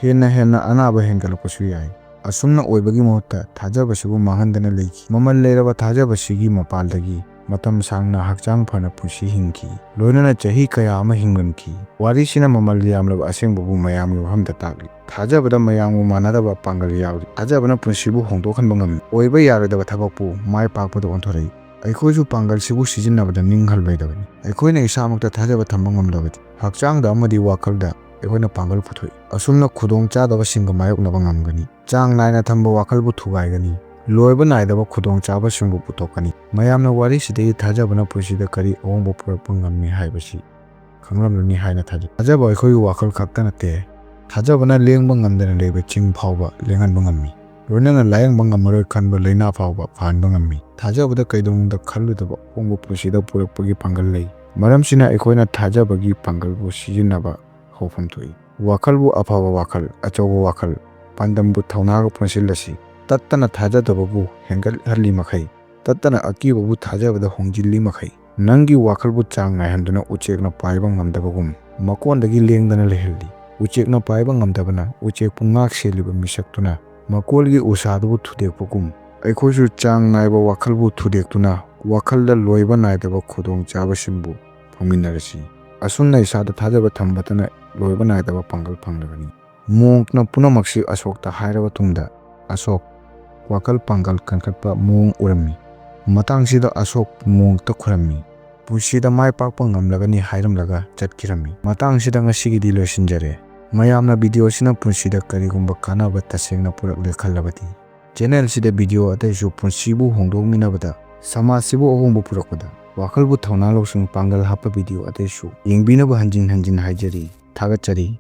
ꯍꯦꯟꯅ ꯍꯦꯟꯅ ꯑꯅꯥꯕ ꯍꯦꯟꯒꯠꯂꯛꯄꯁꯨ ꯌꯥꯏ꯫ ꯑꯁꯨꯝꯅ ꯑꯣꯏꯕꯒꯤ ꯃꯍꯨꯠꯇ ꯊꯥꯖꯕꯁꯤꯕꯨ ꯃꯥꯡꯍꯟꯗꯅ ꯂꯩꯈꯤ꯫ ꯃꯃꯜ ꯂꯩꯔꯕ ꯊꯥꯖꯕꯁꯤꯒꯤ ꯃꯄꯥꯜꯗꯒꯤ ꯃꯇꯝ ꯁꯥꯡꯅ ꯍꯛꯆꯥꯡ ꯐꯅ ꯄꯨꯟꯁꯤ ꯍꯤꯡꯈꯤ꯫ ꯂꯣꯏꯅꯅ ꯆꯍꯤ ꯀꯌꯥ ꯑꯃ ꯍꯤꯡꯂꯝꯈꯤ꯫ ꯋꯥꯔꯤꯁꯤꯅ ꯃꯃꯜ ꯌꯥꯝꯂꯕ ꯑꯁꯦꯡꯕꯕꯨ ꯃꯌꯥꯝꯒꯤ ꯃꯐꯝꯗ ꯇꯥꯛꯂꯤ꯫ ꯊꯥꯖꯕꯗ ꯃꯌꯥꯝꯒ ꯃꯥꯟꯅꯗꯕ ꯄꯥꯡꯒꯜ ꯌꯥꯎꯔꯤ꯫ ꯊꯥꯖꯕꯅ ꯄꯨꯟꯁꯤꯕꯨ ꯍꯣꯡꯗꯣꯛꯍꯟꯕ ꯉꯝꯃꯤ꯫ ꯑꯣꯏꯕ ꯌꯥꯔꯣꯏꯗꯕ ꯊꯕꯛꯄꯨ ꯃꯥꯏ ꯄꯥꯛꯄꯗ ꯑꯣꯟꯊꯣꯔꯛꯏ꯫ ꯑꯩꯈꯣꯏꯁꯨ ꯄꯥꯡꯒꯜꯁꯤꯕꯨ ꯁꯤꯖꯤꯟꯅꯕꯗ ꯅꯤꯡ ꯍꯜꯂꯣꯏꯗꯕꯅꯤ꯫ ꯑꯩꯈꯣꯏꯅ ꯏꯁꯥꯃꯛꯇ ꯊꯥꯖꯕ ꯊꯝꯕ ꯉꯝꯂꯕꯗꯤ ꯍꯛꯆꯥꯡꯗ ꯑꯃꯗꯤ ꯋꯥꯈꯜꯗ ꯑꯩꯈꯣꯏꯅ ꯄꯥꯡꯒꯜ ꯄꯨꯊꯣꯛꯏ꯫ ꯑꯁꯨꯝꯅ ꯈꯨꯗꯣꯡ ꯆꯥꯗꯕꯁꯤꯡꯒ ꯃꯥꯌꯣꯛꯅꯕ ꯉꯝꯒꯅꯤ꯫ ꯆꯥꯡ ꯅꯥꯏꯅ ꯊꯝꯕ ꯋꯥꯈꯜꯕꯨ ꯊꯨꯒꯥꯏꯒꯅꯤ꯫ ꯂꯣꯏꯕ ꯅꯥꯏꯗꯕ ꯈꯨꯗꯣꯡꯆꯥꯕꯁꯤꯡꯕꯨ ꯄꯨꯊꯣꯛꯀꯅꯤ꯫ ꯃꯌꯥꯝꯅ ꯋꯥꯔꯤꯁꯤꯗꯒꯤ ꯊꯥꯖꯕꯅ ꯄꯨꯟꯁꯤꯗ ꯀꯔꯤ ꯑꯍꯣꯡꯕ ꯄꯨꯔꯛꯄ ꯉꯝꯃꯤ ꯍꯥꯏꯕꯁꯤ ꯈꯪꯂꯝꯂꯅꯤ ꯍꯥꯏꯅ ꯊꯥꯖꯩ꯫ ꯊꯥꯖꯕ ꯑꯩꯈꯣꯏꯒꯤ ꯋꯥꯈꯜ ꯈꯛꯇ ꯅꯠꯇꯦ, ꯊꯥꯖꯕꯅ ꯂꯦꯡꯕ ꯉꯝꯗꯅ ꯂꯩꯕ ꯆꯤꯡ ꯐꯥꯎꯕ ꯂꯦꯡꯍꯟꯕ ꯉꯝꯃꯤ, ꯂꯣꯏꯅꯅ ꯂꯥꯌꯦꯡꯕ ꯉꯝꯃꯔꯣꯏ ꯈꯟꯕ ꯂꯥꯏꯅꯥ ꯐꯥꯎꯕ ꯐꯍꯟꯕ ꯉꯝꯃꯤ꯫ ꯊꯥꯖꯕꯗ ꯀꯩꯗꯧꯅꯨꯡꯗ ꯈꯜꯂꯨꯗꯕ ꯑꯍꯣꯡꯕ ꯄꯨꯟꯁꯤꯗ ꯄꯨꯔꯛꯄꯒꯤ ꯄꯥꯡꯒꯜ ꯂꯩ꯫ ꯃꯔꯝꯁꯤꯅ ꯑꯩꯈꯣꯏꯅ ꯊꯥꯖꯕꯒꯤ ꯄꯥꯡꯒꯜꯕꯨ ꯁꯤꯖꯤꯟꯅꯕ ꯍꯧꯐꯝ ꯊꯣꯛꯏ꯫ ꯋꯥꯈꯜꯕꯨ ꯑꯐꯕ ꯋꯥꯈꯜ, ꯑꯆꯧꯕ ꯋꯥꯈꯜ, ꯄꯥꯟꯗꯝꯕꯨ ꯊꯧꯅꯥꯒ ꯄꯨꯟꯁꯤꯜꯂꯁꯤ꯫ ꯇꯠꯇꯅ ꯊꯥꯖꯗꯕꯕꯨ ꯍꯦꯟꯒꯠꯍꯜꯂꯤ ꯃꯈꯩ, ꯇꯠꯇꯅ ꯑꯀꯤꯕꯕꯨ ꯊꯥꯖꯕꯗ ꯍꯣꯡꯖꯤꯜꯂꯤ ꯃꯈꯩ, ꯅꯪꯒꯤ ꯋꯥꯈꯜꯕꯨ ꯆꯥꯡ ꯅꯥꯏꯍꯟꯗꯨꯅ ꯎꯆꯦꯛꯅ ꯄꯥꯏꯕ ꯉꯝꯗꯕꯒꯨꯝ, ꯃꯀꯣꯟꯗꯒꯤ ꯂꯦꯡꯗꯅ ꯂꯩꯍꯜꯂꯤ꯫ ꯎꯆꯦꯛꯅ ꯄꯥꯏꯕ ꯉꯝꯗꯕꯅ ꯎꯆꯦꯛꯄꯨ ꯉꯥꯛ ꯁꯦꯜꯂꯤꯕ ꯃꯤꯁꯛꯇꯨꯅ ꯃꯀꯣꯜꯒꯤ ꯎꯁꯥꯗꯨꯕꯨ ꯊꯨꯗꯦꯛꯄꯒꯨꯝ, ꯑꯩꯈꯣꯏꯁꯨ ꯆꯥꯡ ꯅꯥꯏꯕ ꯋꯥꯈꯜꯕꯨ ꯊꯨꯗꯦꯛꯇꯨꯅ ꯋꯥꯈꯜꯗ ꯂꯣꯏꯕ ꯅꯥꯏꯗꯕ ꯈꯨꯗꯣꯡꯆꯥꯕꯁꯤꯡꯕꯨ ꯐꯪꯃꯤꯟꯅꯔꯁꯤ꯫ ꯑꯁꯨꯝꯅ ꯏꯁꯥꯗ ꯊꯥꯖꯕ ꯊꯝꯕꯇꯅ ꯂꯣꯏꯕ ꯅꯥꯏꯗꯕ ꯄꯥꯡꯒꯜ ꯐꯪꯂꯒꯅꯤ꯫ ꯃꯣꯡꯛꯅ ꯄꯨꯝꯅꯃꯛꯁꯤ ꯑꯁꯣꯛꯇ ꯍꯥꯏꯔꯕ ꯇꯨꯡꯗ, ꯑꯁꯣꯛ, ꯋꯥꯈꯜ ꯄꯥꯡꯒꯜ ꯀꯟꯈꯠꯄ ꯃꯑꯣꯡ ꯎꯔꯝꯃꯤ꯫ ꯃꯇꯥꯡꯁꯤꯗ ꯑꯁꯣꯛ ꯃꯣꯡꯛꯇ ꯈꯨꯔꯝꯃꯤ꯫ ꯄꯨꯟꯁꯤꯗ ꯃꯥꯏ ꯄꯥꯛꯄ ꯉꯝꯂꯒꯅꯤ ꯍꯥꯏꯔꯝꯂꯒ ꯆꯠꯈꯤꯔꯝꯃꯤ꯫ ꯃꯇꯥꯡꯁꯤꯗ ꯉꯁꯤꯒꯤꯗꯤ ꯂꯣꯏꯁꯤꯟꯖꯔꯦ꯫ ꯃꯌꯥꯝꯅ ꯚꯤꯗꯤꯑꯣꯁꯤꯅ ꯄꯨꯟꯁꯤꯗ ꯀꯔꯤꯒꯨꯝꯕ ꯀꯥꯟꯅꯕ ꯇꯁꯦꯡꯅ ꯄꯨꯔꯛꯂꯦ ꯈꯜꯂꯕꯗꯤ, ꯆꯦꯅꯦꯜꯁꯤꯗ ꯚꯤꯗꯤꯑꯣ ꯑꯇꯩꯁꯨ ꯄꯨꯟꯁꯤꯕꯨ ꯍꯣꯡꯗꯣꯛꯃꯤꯟꯅꯕꯗ, ꯁꯃꯥꯖꯁꯤꯕꯨ ꯑꯍꯣꯡꯕ ꯄꯨꯔꯛꯄꯗ, ꯋꯥꯈꯜꯕꯨ ꯊꯧꯅꯥ ꯂꯧꯁꯤꯡ ꯄꯥꯡꯒꯜ ꯍꯥꯞꯄ ꯚꯤꯗꯤꯑꯣ ꯑꯇꯩꯁꯨ ꯌꯦꯡꯕꯤꯅꯕ ꯍꯟꯖꯤꯟ ꯍꯟꯖꯤꯟ ꯍꯥꯏꯖꯔꯤ꯫ ꯊꯥꯒꯠꯆꯔꯤ꯫